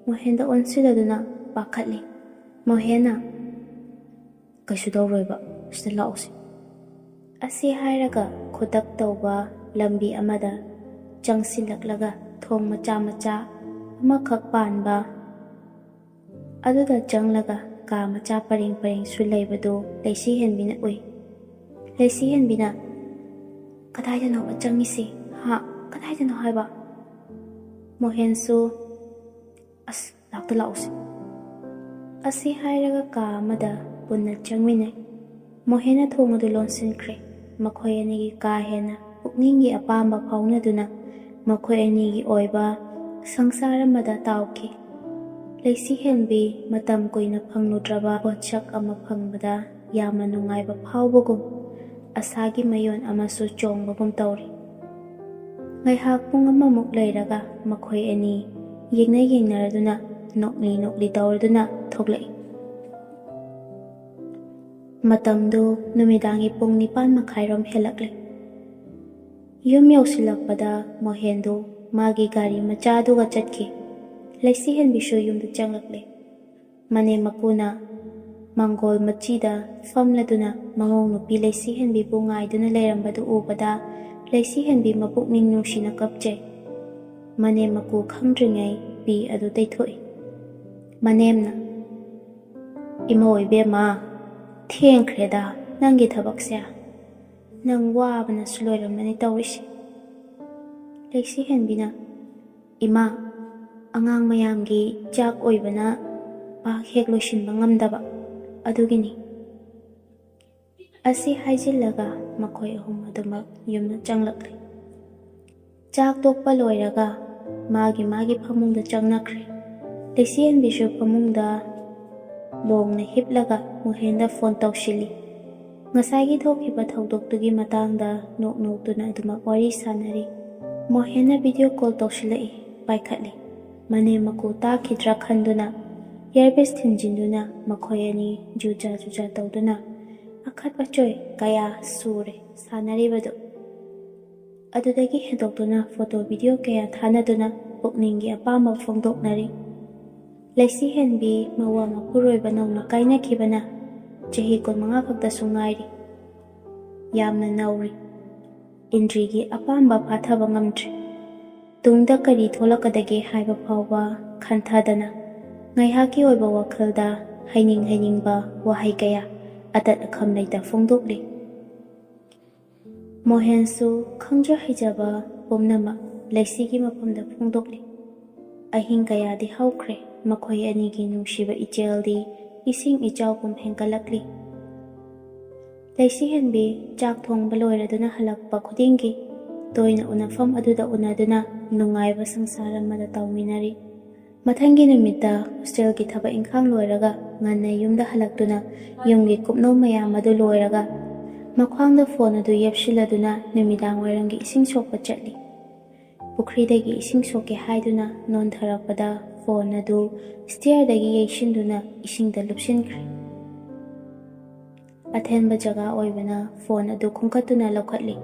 ꯃꯣꯍꯦꯟꯗ ꯑꯣꯟꯁꯤꯜꯂꯗꯨꯅ ꯄꯥꯈꯠꯂꯤ꯫ ꯃꯣꯍꯦꯟꯅ, "ꯀꯩꯁꯨ ꯇꯧꯔꯣꯏꯕ, ꯁꯤꯗ ꯂꯥꯛꯎꯁꯦ" ꯑꯁꯤ ꯍꯥꯏꯔꯒ ꯈꯨꯗꯛ ꯇꯧꯕ ꯂꯝꯕꯤ ꯑꯃꯗ ꯆꯪꯁꯤꯜꯂꯛꯂꯒ ꯊꯣꯡ ꯃꯆꯥ ꯃꯆꯥ ꯑꯃꯈꯛ ꯄꯥꯟꯕ ꯑꯗꯨꯗ ꯆꯪꯂꯒ ꯀꯥ ꯃꯆꯥ ꯄꯔꯦꯡ ꯄꯔꯦꯡꯁꯨ ꯂꯩꯕꯗꯨ ꯂꯩꯁꯤ ꯍꯦꯟꯕꯤꯅ ꯎꯏ꯫ ꯂꯩꯁꯤ ꯍꯦꯟꯕꯤꯅ, "ꯀꯗꯥꯏꯗꯅꯣꯕ ꯆꯪꯉꯤꯁꯤ? ꯍꯥ? ꯀꯗꯥꯏꯗꯅꯣ ꯍꯥꯏꯕ?" ꯃꯣꯍꯦꯟꯁꯨ, "ꯑꯁ, ꯂꯥꯛꯇ ꯂꯥꯛꯎꯁꯦ" ꯑꯁꯤ ꯍꯥꯏꯔꯒ ꯀꯥ ꯑꯃꯗ ꯄꯨꯟꯅ ꯆꯪꯃꯤꯟꯅꯩ꯫ ꯃꯣꯍꯦꯟꯅ ꯊꯣꯡ ꯑꯗꯨ ꯂꯣꯟꯁꯤꯟꯈ꯭ꯔꯦ꯫ ꯃꯈꯣꯏ ꯑꯅꯤꯒꯤ ꯀꯥ ꯍꯦꯟꯅ ꯄꯨꯛꯅꯤꯡꯒꯤ ꯑꯄꯥꯝꯕ ꯐꯥꯎꯅꯗꯨꯅ ꯃꯈꯣꯏ ꯑꯅꯤꯒꯤ ꯑꯣꯏꯕ ꯁꯪꯁꯥꯔ ꯑꯃꯗ ꯇꯥꯎꯈꯤ꯫ ꯂꯩꯁꯤ ꯍꯦꯟꯕꯤ ꯃꯇꯝ ꯀꯨꯏꯅ ꯐꯪꯂꯨꯗ꯭ꯔꯕ ꯄꯣꯠꯁꯛ ꯑꯃ ꯐꯪꯕꯗ ꯌꯥꯝꯅ ꯅꯨꯡꯉꯥꯏꯕ ꯐꯥꯎꯕꯒꯨꯝ ꯑꯁꯥꯒꯤ ꯃꯌꯣꯟ ꯑꯃꯁꯨ ꯆꯣꯡꯕꯒꯨꯝ ꯇꯧꯔꯤ꯫ ꯉꯥꯏꯍꯥꯛ ꯄꯨꯡ ꯑꯃꯃꯨꯛ ꯂꯩꯔꯒ ꯃꯈꯣꯏ ꯑꯅꯤ ꯌꯦꯡꯅ ꯌꯦꯡꯅꯔꯗꯨꯅ ꯅꯣꯛꯂꯤ ꯅꯣꯛꯂꯤ ꯇꯧꯔꯗꯨꯅ ꯊꯣꯛꯂꯛꯏ꯫ ꯃꯇꯝꯗꯨ ꯅꯨꯃꯤꯗꯥꯡꯒꯤ ꯄꯨꯡ ꯅꯤꯄꯥꯟ ꯃꯈꯥꯏꯔꯣꯝ ꯍꯦꯜꯂꯛꯂꯦ꯫ ꯌꯨꯝ ꯌꯧꯁꯤꯜꯂꯛꯄꯗ ꯃꯣꯍꯦꯟꯗꯨ ꯃꯥꯒꯤ ꯒꯥꯔꯤ ꯃꯆꯥꯗꯨꯒ ꯆꯠꯈꯤ꯫ ꯂꯩꯁꯤ ꯍꯦꯟꯕꯤꯁꯨ ꯌꯨꯝꯗ ꯆꯪꯂꯛꯂꯦ꯫ ꯃꯅꯦꯝ ꯃꯀꯨꯅ ꯃꯪꯒꯣꯜ ꯃꯆꯤꯗ ꯐꯝꯂꯗꯨꯅ ꯃꯃꯧ ꯅꯨꯄꯤ ꯂꯩꯁꯤ ꯍꯦꯟꯕꯤꯕꯨ ꯉꯥꯏꯗꯨꯅ ꯂꯩꯔꯝꯕꯗꯨ ꯎꯕꯗ ꯂꯩꯁꯤ ꯍꯦꯟꯕꯤ ꯃꯄꯨꯛꯅꯤꯡ ꯅꯨꯡꯁꯤꯅ ꯀꯞꯆꯩ꯫ ꯃꯅꯦꯝ ꯃꯀꯨ ꯈꯪꯗ꯭ꯔꯤꯉꯩ ꯄꯤ ꯑꯗꯨ ꯇꯩꯊꯣꯛꯏ꯫ ꯃꯅꯦꯝꯅ, "ꯏꯃꯧ ꯏꯕꯦꯝꯃ, ꯊꯦꯡꯈ꯭ꯔꯦꯗ ꯅꯪꯒꯤ ꯊꯕꯛꯁꯦ꯫ ꯅꯪ ꯋꯥꯕꯅꯁꯨ ꯂꯣꯏꯔꯝꯃꯅꯤ ꯇꯧꯔꯤꯁꯦ꯫" ꯂꯩꯁꯤ ꯍꯦꯟꯕꯤꯅ, "ꯏꯃꯥ, ꯑꯉꯥꯡ ꯃꯌꯥꯝꯒꯤ ꯆꯥꯛ ꯑꯣꯏꯕꯅ ꯄꯥꯛ ꯍꯦꯛ ꯂꯣꯏꯁꯤꯟꯕ ꯉꯝꯗꯕ ꯑꯗꯨꯒꯤꯅꯤ" ꯑꯁꯤ ꯍꯥꯏꯖꯤꯜꯂꯒ ꯃꯈꯣꯏ ꯑꯍꯨꯝ ꯑꯗꯨꯃꯛ ꯌꯨꯝꯗ ꯆꯪꯂꯛꯂꯤ꯫ ꯆꯥꯛ ꯇꯣꯛꯄ ꯂꯣꯏꯔꯒ ꯃꯥꯒꯤ ꯃꯥꯒꯤ ꯐꯃꯨꯡꯗ ꯆꯪꯅꯈ꯭ꯔꯦ꯫ ꯂꯩꯁꯤꯍꯟꯕꯤꯁꯨ ꯐꯃꯨꯡꯗ ꯂꯣꯡꯅ ꯍꯤꯞꯂꯒ ꯃꯣꯍꯦꯟꯗ ꯐꯣꯟ ꯇꯧꯁꯤꯜꯂꯤ꯫ ꯉꯁꯥꯏꯒꯤ ꯊꯣꯛꯈꯤꯕ ꯊꯧꯗꯣꯛꯇꯨꯒꯤ ꯃꯇꯥꯡꯗ ꯅꯣꯛ ꯅꯣꯛꯇꯨꯅ ꯑꯗꯨꯃꯛ ꯋꯥꯔꯤ ꯁꯥꯟꯅꯔꯤ꯫ ꯃꯣꯍꯦꯟꯅ ꯚꯤꯗꯤꯑꯣ ꯀꯣꯜ ꯇꯧꯁꯤꯜꯂꯛꯏ, ꯄꯥꯏꯈꯠꯂꯤ꯫ ꯃꯅꯦꯝ ꯃꯀꯨ ꯇꯥꯈꯤꯗ꯭ꯔꯥ ꯈꯟꯗꯨꯅ ꯏꯌꯥꯔꯄꯤꯁ ꯊꯤꯟꯖꯤꯟꯗꯨꯅ ꯃꯈꯣꯏ ꯑꯅꯤ ꯖꯨꯖꯥ ꯖꯨꯖꯥ ꯇꯧꯗꯨꯅ ꯑꯈꯠ ꯑꯆꯣꯏ ꯀꯌꯥ ꯁꯨꯔꯦ ꯁꯥꯟꯅꯔꯤꯕꯗꯨ꯫ ꯑꯗꯨꯗꯒꯤ ꯍꯦꯟꯗꯣꯛꯇꯨꯅ ꯐꯣꯇꯣ ꯚꯤꯗꯤꯑꯣ ꯀꯌꯥ ꯊꯥꯅꯗꯨꯅ ꯄꯨꯛꯅꯤꯡꯒꯤ ꯑꯄꯥꯝꯕ ꯐꯣꯡꯗꯣꯛꯅꯔꯤ꯫ ꯂꯩꯁꯤꯍꯦꯟꯕꯤ ꯃꯋꯥ ꯃꯄꯨꯔꯣꯏꯕ ꯅꯧꯅ ꯀꯥꯏꯅꯈꯤꯕꯅ ꯆꯍꯤ ꯀꯨꯟꯃꯉꯥ ꯈꯛꯇꯁꯨ ꯉꯥꯏꯔꯤ꯫ ꯌꯥꯝꯅ ꯅꯧꯔꯤ꯫ ꯏꯟꯗ꯭ꯔꯤꯒꯤ ꯑꯄꯥꯝꯕ ꯐꯥꯊꯕ ꯉꯝꯗ꯭ꯔꯤ꯫ ꯇꯨꯡꯗ ꯀꯔꯤ ꯊꯣꯛꯂꯛꯀꯗꯒꯦ ꯍꯥꯏꯕ ꯐꯥꯎꯕ ꯈꯟꯊꯗꯅ ꯉꯥꯏꯍꯥꯛꯀꯤ ꯑꯣꯏꯕ ꯋꯥꯈꯜꯗ ꯍꯩꯅꯤꯡ ꯍꯩꯅꯤꯡꯕ ꯋꯥꯍꯩ ꯀꯌꯥ ꯑꯇꯠ ꯑꯈꯝ ꯂꯩꯇ ꯐꯣꯡꯗꯣꯛꯂꯤ꯫ ꯃꯣꯍꯦꯟꯁꯨ ꯈꯪꯖ ꯍꯩꯖꯕ ꯄꯨꯝꯅꯃꯛ ꯂꯩꯁꯤꯒꯤ ꯃꯐꯝꯗ ꯐꯣꯡꯗꯣꯛꯂꯤ꯫ ꯑꯍꯤꯡ ꯀꯌꯥꯗꯤ ꯍꯧꯈ꯭ꯔꯦ꯫ ꯃꯈꯣꯏ ꯑꯅꯤꯒꯤ ꯅꯨꯡꯁꯤꯕ ꯏꯆꯦꯜꯗꯤ ꯏꯁꯤꯡ ꯏꯆꯥꯎꯒꯨꯝ ꯍꯦꯟꯒꯠꯂꯛꯂꯤ꯫ ꯂꯩꯁꯤꯍꯦꯟꯕꯤ ꯆꯥꯛ ꯊꯣꯡꯕ ꯂꯣꯏꯔꯗꯨꯅ ꯍꯜꯂꯛꯄ ꯈꯨꯗꯤꯡꯒꯤ ꯇꯣꯏꯅ ꯎꯅꯐꯝ ꯑꯗꯨꯗ ꯎꯅꯗꯨꯅ ꯅꯨꯡꯉꯥꯏꯕ ꯁꯪꯁꯥꯔ ꯑꯃꯗ ꯇꯧꯃꯤꯟꯅꯔꯤ꯫ ꯃꯊꯪꯒꯤ ꯅꯨꯃꯤꯠꯇ ꯍꯣꯁꯇꯦꯜꯒꯤ ꯊꯕꯛ ꯏꯪꯈꯥꯡ ꯂꯣꯏꯔꯒ ꯉꯟꯅ ꯌꯨꯝꯗ ꯍꯜꯂꯛꯇꯨꯅ ꯌꯨꯝꯒꯤ ꯀꯨꯞꯅꯣꯝ ꯃꯌꯥꯝ ꯑꯗꯨ ꯂꯣꯏꯔꯒ ꯃꯈ꯭ꯋꯥꯡꯗ ꯐꯣꯟ ꯑꯗꯨ ꯌꯦꯞꯁꯤꯜꯂꯗꯨꯅ ꯅꯨꯃꯤꯗꯥꯡ ꯋꯥꯏꯔꯝꯒꯤ ꯏꯁꯤꯡ ꯁꯣꯛꯄ ꯆꯠꯂꯤ꯫ ꯄꯨꯈ꯭ꯔꯤꯗꯒꯤ ꯏꯁꯤꯡ ꯁꯣꯛꯀꯦ ꯍꯥꯏꯗꯨꯅ ꯅꯣꯟꯊꯔꯛꯄꯗ ꯐꯣꯟ ꯑꯗꯨ ꯁ꯭ꯇꯤꯌꯔꯗꯒꯤ ꯌꯩꯁꯤꯟꯗꯨꯅ ꯏꯁꯤꯡꯗ ꯂꯨꯞꯁꯤꯟꯈ꯭ꯔꯦ꯫ ꯑꯊꯦꯟꯕ ꯖꯒꯥ ꯑꯣꯏꯕꯅ ꯐꯣꯟ ꯑꯗꯨ ꯈꯣꯝꯒꯠꯇꯨꯅ ꯂꯧꯈꯠꯂꯤ꯫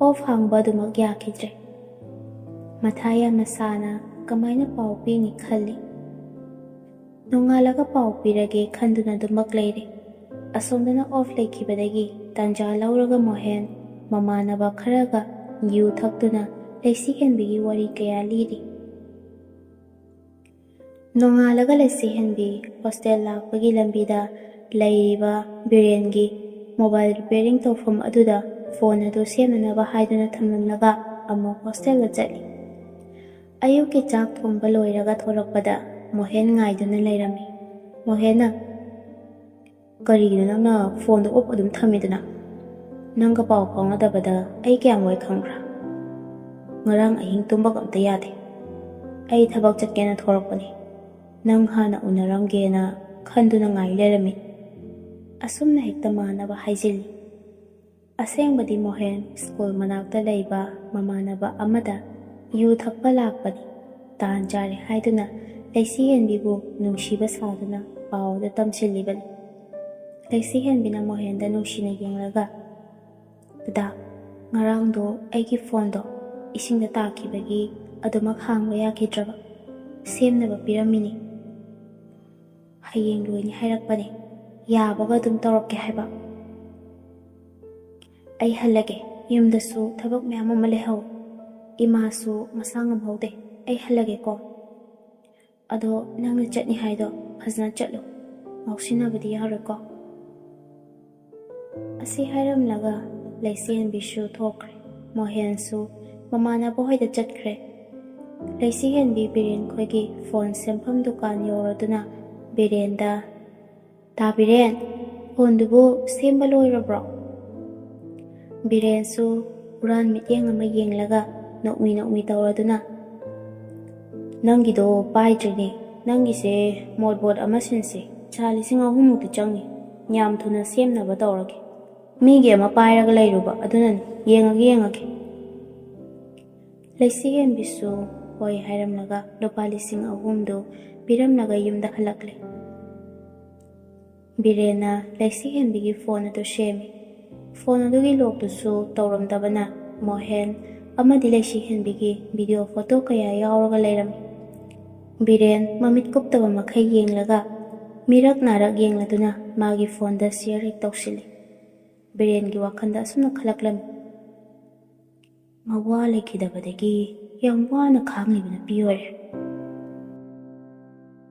ꯑꯣꯐ ꯍꯥꯡꯕ ꯑꯗꯨꯃꯛ ꯌꯥꯈꯤꯗ꯭ꯔꯦ꯫ ꯃꯊꯥ ꯌꯥꯝꯅ ꯁꯥꯅ ꯀꯃꯥꯏꯅ ꯄꯥꯎ ꯄꯤꯅꯤ ꯈꯜꯂꯤ꯫ ꯅꯣꯡꯉꯥꯜꯂꯒ ꯄꯥꯎ ꯄꯤꯔꯒꯦ ꯈꯟꯗꯨꯅ ꯑꯗꯨꯃꯛ ꯂꯩꯔꯦ꯫ ꯑꯁꯣꯝꯗꯅ ꯑꯣꯐ ꯂꯩꯈꯤꯕꯗꯒꯤ ꯇꯥꯟꯖꯥ ꯂꯧꯔꯒ ꯃꯣꯍꯦꯟ ꯃꯃꯥꯟꯅꯕ ꯈꯔꯒ ꯌꯨ ꯊꯛꯇꯨꯅ ꯂꯩꯁꯤꯍꯦꯟꯕꯤꯒꯤ ꯋꯥꯔꯤ ꯀꯌꯥ ꯂꯤꯔꯤ꯫ ꯅꯣꯡꯉꯥꯜꯂꯒ ꯂꯩꯁꯤꯍꯦꯟꯕꯤ ꯍꯣꯁꯇꯦꯜ ꯂꯥꯛꯄꯒꯤ ꯂꯝꯕꯤꯗ ꯂꯩꯔꯤꯕ ꯕꯤꯔꯦꯟꯒꯤ ꯃꯣꯕꯥꯏꯜ ꯔꯤꯄꯤꯌꯥꯔꯤꯡ ꯇꯧꯐꯝ ꯑꯗꯨꯗ ꯐꯣꯟ ꯑꯗꯨ ꯁꯦꯝꯅꯅꯕ ꯍꯥꯏꯗꯨꯅ ꯊꯝꯂꯝꯂꯒ ꯑꯃꯨꯛ ꯍꯣꯁꯇꯦꯜꯗ ꯆꯠꯂꯤ꯫ ꯑꯌꯨꯛꯀꯤ ꯆꯥꯛ ꯊꯣꯡꯕ ꯂꯣꯏꯔꯒ ꯊꯣꯔꯛꯄꯗ ꯃꯣꯍꯦꯟ ꯉꯥꯏꯗꯨꯅ ꯂꯩꯔꯝꯃꯤ꯫ ꯃꯣꯍꯦꯟꯅ, "ꯀꯔꯤꯒꯤꯅꯣ ꯅꯪꯅ ꯐꯣꯟꯗꯣ ꯑꯣꯐ ꯑꯗꯨꯝ ꯊꯝꯃꯤꯗꯨꯅ?" ꯅꯪꯒ ꯄꯥꯎ ꯐꯥꯎꯅꯗꯕꯗ ꯑꯩ ꯀꯌꯥꯝ ꯋꯥꯏ ꯈꯪꯕ꯭ꯔꯥ? ꯉꯔꯥꯡ ꯑꯍꯤꯡ ꯇꯨꯝꯕꯒ ꯑꯝꯇ ꯌꯥꯗꯦ꯫ ꯑꯩ ꯊꯕꯛ ꯆꯠꯀꯦꯅ ꯊꯣꯔꯛꯄꯅꯤ꯫ ꯅꯪ ꯍꯥꯟꯅ ꯎꯅꯔꯝꯒꯦꯅ ꯈꯟꯗꯨꯅ ꯉꯥꯏ ꯂꯩꯔꯝꯃꯤ꯫ ꯑꯁꯨꯝꯅ ꯍꯦꯛꯇ ꯃꯥꯟꯅꯕ ꯍꯥꯏꯖꯤꯜꯂꯤ꯫ ꯑꯁꯦꯡꯕꯗꯤ ꯃꯣꯍꯦꯟ ꯁ꯭ꯀꯨꯜ ꯃꯅꯥꯛꯇ ꯂꯩꯕ ꯃꯃꯥꯟꯅꯕ ꯑꯃꯗ ꯌꯨ ꯊꯛꯄ ꯂꯥꯛꯄꯅꯤ꯫ ꯇꯥꯟ ꯆꯥꯔꯦ ꯍꯥꯏꯗꯨꯅ ꯂꯩꯁꯤꯍꯦꯟꯕꯤꯕꯨ ꯅꯨꯡꯁꯤꯕ ꯁꯥꯗꯨꯅ ꯄꯥꯎ ꯑꯗꯨ ꯇꯝꯁꯤꯜꯂꯤꯕꯅꯤ꯫ ꯂꯩꯁꯤꯍꯦꯟꯕꯤꯅ ꯃꯣꯍꯦꯟꯗ ꯅꯨꯡꯁꯤꯅ ꯌꯦꯡꯂꯒ, "ꯗꯗꯥ, ꯉꯔꯥꯡꯗꯣ ꯑꯩꯒꯤ ꯐꯣꯟꯗꯣ ꯏꯁꯤꯡꯗ ꯇꯥꯈꯤꯕꯒꯤ ꯑꯗꯨꯃꯛ ꯍꯥꯡꯕ ꯌꯥꯈꯤꯗ꯭ꯔꯕ꯫ ꯁꯦꯝꯅꯕ ꯄꯤꯔꯝꯃꯤꯅꯤ꯫ ꯍꯌꯦꯡ ꯂꯣꯏꯅꯤ ꯍꯥꯏꯔꯛꯄꯅꯦ꯫ ꯌꯥꯕꯒ ꯑꯗꯨꯝ ꯇꯧꯔꯛꯀꯦ ꯍꯥꯏꯕ꯫ ꯑꯩ ꯍꯜꯂꯒꯦ꯫ ꯌꯨꯝꯗꯁꯨ ꯊꯕꯛ ꯃꯌꯥꯝ ꯑꯃ ꯂꯩꯍꯧ꯫ ꯏꯃꯥꯁꯨ ꯃꯁꯥ ꯉꯝꯍꯧꯗꯦ꯫ ꯑꯩ ꯍꯜꯂꯒꯦꯀꯣ꯫ ꯑꯗꯣ ꯅꯪꯅ ꯆꯠꯅꯤ ꯍꯥꯏꯗꯣ ꯐꯖꯅ ꯆꯠꯂꯨ꯫ ꯉꯥꯎꯁꯤꯟꯅꯕꯗꯤ ꯌꯥꯔꯣꯏꯀꯣ꯫" ꯑꯁꯤ ꯍꯥꯏꯔꯝꯂꯒ ꯂꯩꯁꯤꯍꯦꯟꯕꯤꯁꯨ ꯊꯣꯛꯈ꯭ꯔꯦ꯫ ꯃꯣꯍꯦꯟꯁꯨ ꯃꯃꯥꯟꯅꯕ ꯍꯣꯏꯗ ꯆꯠꯈ꯭ꯔꯦ꯫ ꯂꯩꯁꯤꯍꯦꯟꯕꯤ ꯕꯤꯔꯦꯟ ꯈꯣꯏꯒꯤ ꯐꯣꯟ ꯁꯦꯝꯐꯝ ꯗꯨꯀꯥꯟ ꯌꯧꯔꯗꯨꯅ ꯕꯤꯔꯦꯟꯗ, "ꯇꯥ ꯕꯤꯔꯦꯟ, ꯐꯣꯟꯗꯨꯕꯨ ꯁꯦꯝꯕ ꯂꯣꯏꯔꯕ꯭ꯔꯣ?" ꯕꯤꯔꯦꯟꯁꯨ ꯍꯨꯔꯥꯟ ꯃꯤꯠꯌꯦꯡ ꯑꯃ ꯌꯦꯡꯂꯒ ꯅꯣꯛꯃꯤ ꯅꯣꯛꯃꯤ ꯇꯧꯔꯗꯨꯅ, "ꯅꯪꯒꯤꯗꯣ ꯄꯥꯏꯗ꯭ꯔꯤꯅꯦ꯫ ꯅꯪꯒꯤꯁꯦ ꯃꯣꯠꯕꯣꯠ ꯑꯃ ꯁꯤꯟꯁꯦ꯫ ꯄꯩꯁꯥ ꯂꯤꯁꯤꯡ ꯑꯍꯨꯝꯃꯨꯛꯇꯤ ꯆꯪꯅꯤ꯫ ꯌꯥꯝ ꯊꯨꯅ ꯁꯦꯝꯅꯕ ꯇꯧꯔꯒꯦ꯫ ꯃꯤꯒꯤ ꯑꯃ ꯄꯥꯏꯔꯒ ꯂꯩꯔꯨꯕ ꯑꯗꯨꯅꯅꯤ꯫ ꯌꯦꯡꯉꯒꯦ, ꯌꯦꯡꯉꯒꯦ꯫" ꯂꯩꯁꯤꯍꯦꯟꯕꯤꯁꯨ ꯍꯣꯏ ꯍꯥꯏꯔꯝꯂꯒ ꯂꯨꯄꯥ ꯂꯤꯁꯤꯡ ꯑꯍꯨꯝꯗꯨ ꯄꯤꯔꯝꯂꯒ ꯌꯨꯝꯗ ꯍꯜꯂꯛꯂꯦ꯫ ꯕꯤꯔꯦꯟꯅ ꯂꯩꯁꯤꯍꯦꯟꯕꯤꯒꯤ ꯐꯣꯟ ꯑꯗꯨ ꯁꯦꯝꯃꯤ꯫ ꯐꯣꯟ ꯑꯗꯨꯒꯤ ꯂꯣꯛꯇꯨꯁꯨ ꯇꯧꯔꯝꯗꯕꯅ ꯃꯣꯍꯦꯟ ꯑꯃꯗꯤ ꯂꯩꯁꯤꯍꯦꯟꯕꯤꯒꯤ ꯚꯤꯗꯤꯑꯣ ꯐꯣꯇꯣ ꯀꯌꯥ ꯌꯥꯎꯔꯒ ꯂꯩꯔꯝꯃꯤ꯫ ꯕꯤꯔꯦꯟ ꯃꯃꯤꯠ ꯀꯨꯞꯇꯕ ꯃꯈꯩ ꯌꯦꯡꯂꯒ ꯃꯤꯔꯛ ꯅꯥꯔꯛ ꯌꯦꯡꯂꯗꯨꯅ ꯃꯥꯒꯤ ꯐꯣꯟꯗ ꯁꯤꯌꯔ ꯍꯦꯛ ꯇꯧꯁꯤꯜꯂꯤ꯫ ꯕꯤꯔꯦꯟꯒꯤ ꯋꯥꯈꯜꯗ ꯑꯁꯨꯝꯅ ꯈꯜꯂꯛꯂꯝꯃꯤ, "ꯃꯋꯥ ꯂꯩꯈꯤꯗꯕꯗꯒꯤ ꯌꯥꯝ ꯋꯥꯅ ꯈꯥꯡꯂꯤꯕ ꯅꯨꯄꯤ ꯑꯣꯏꯔꯦ꯫"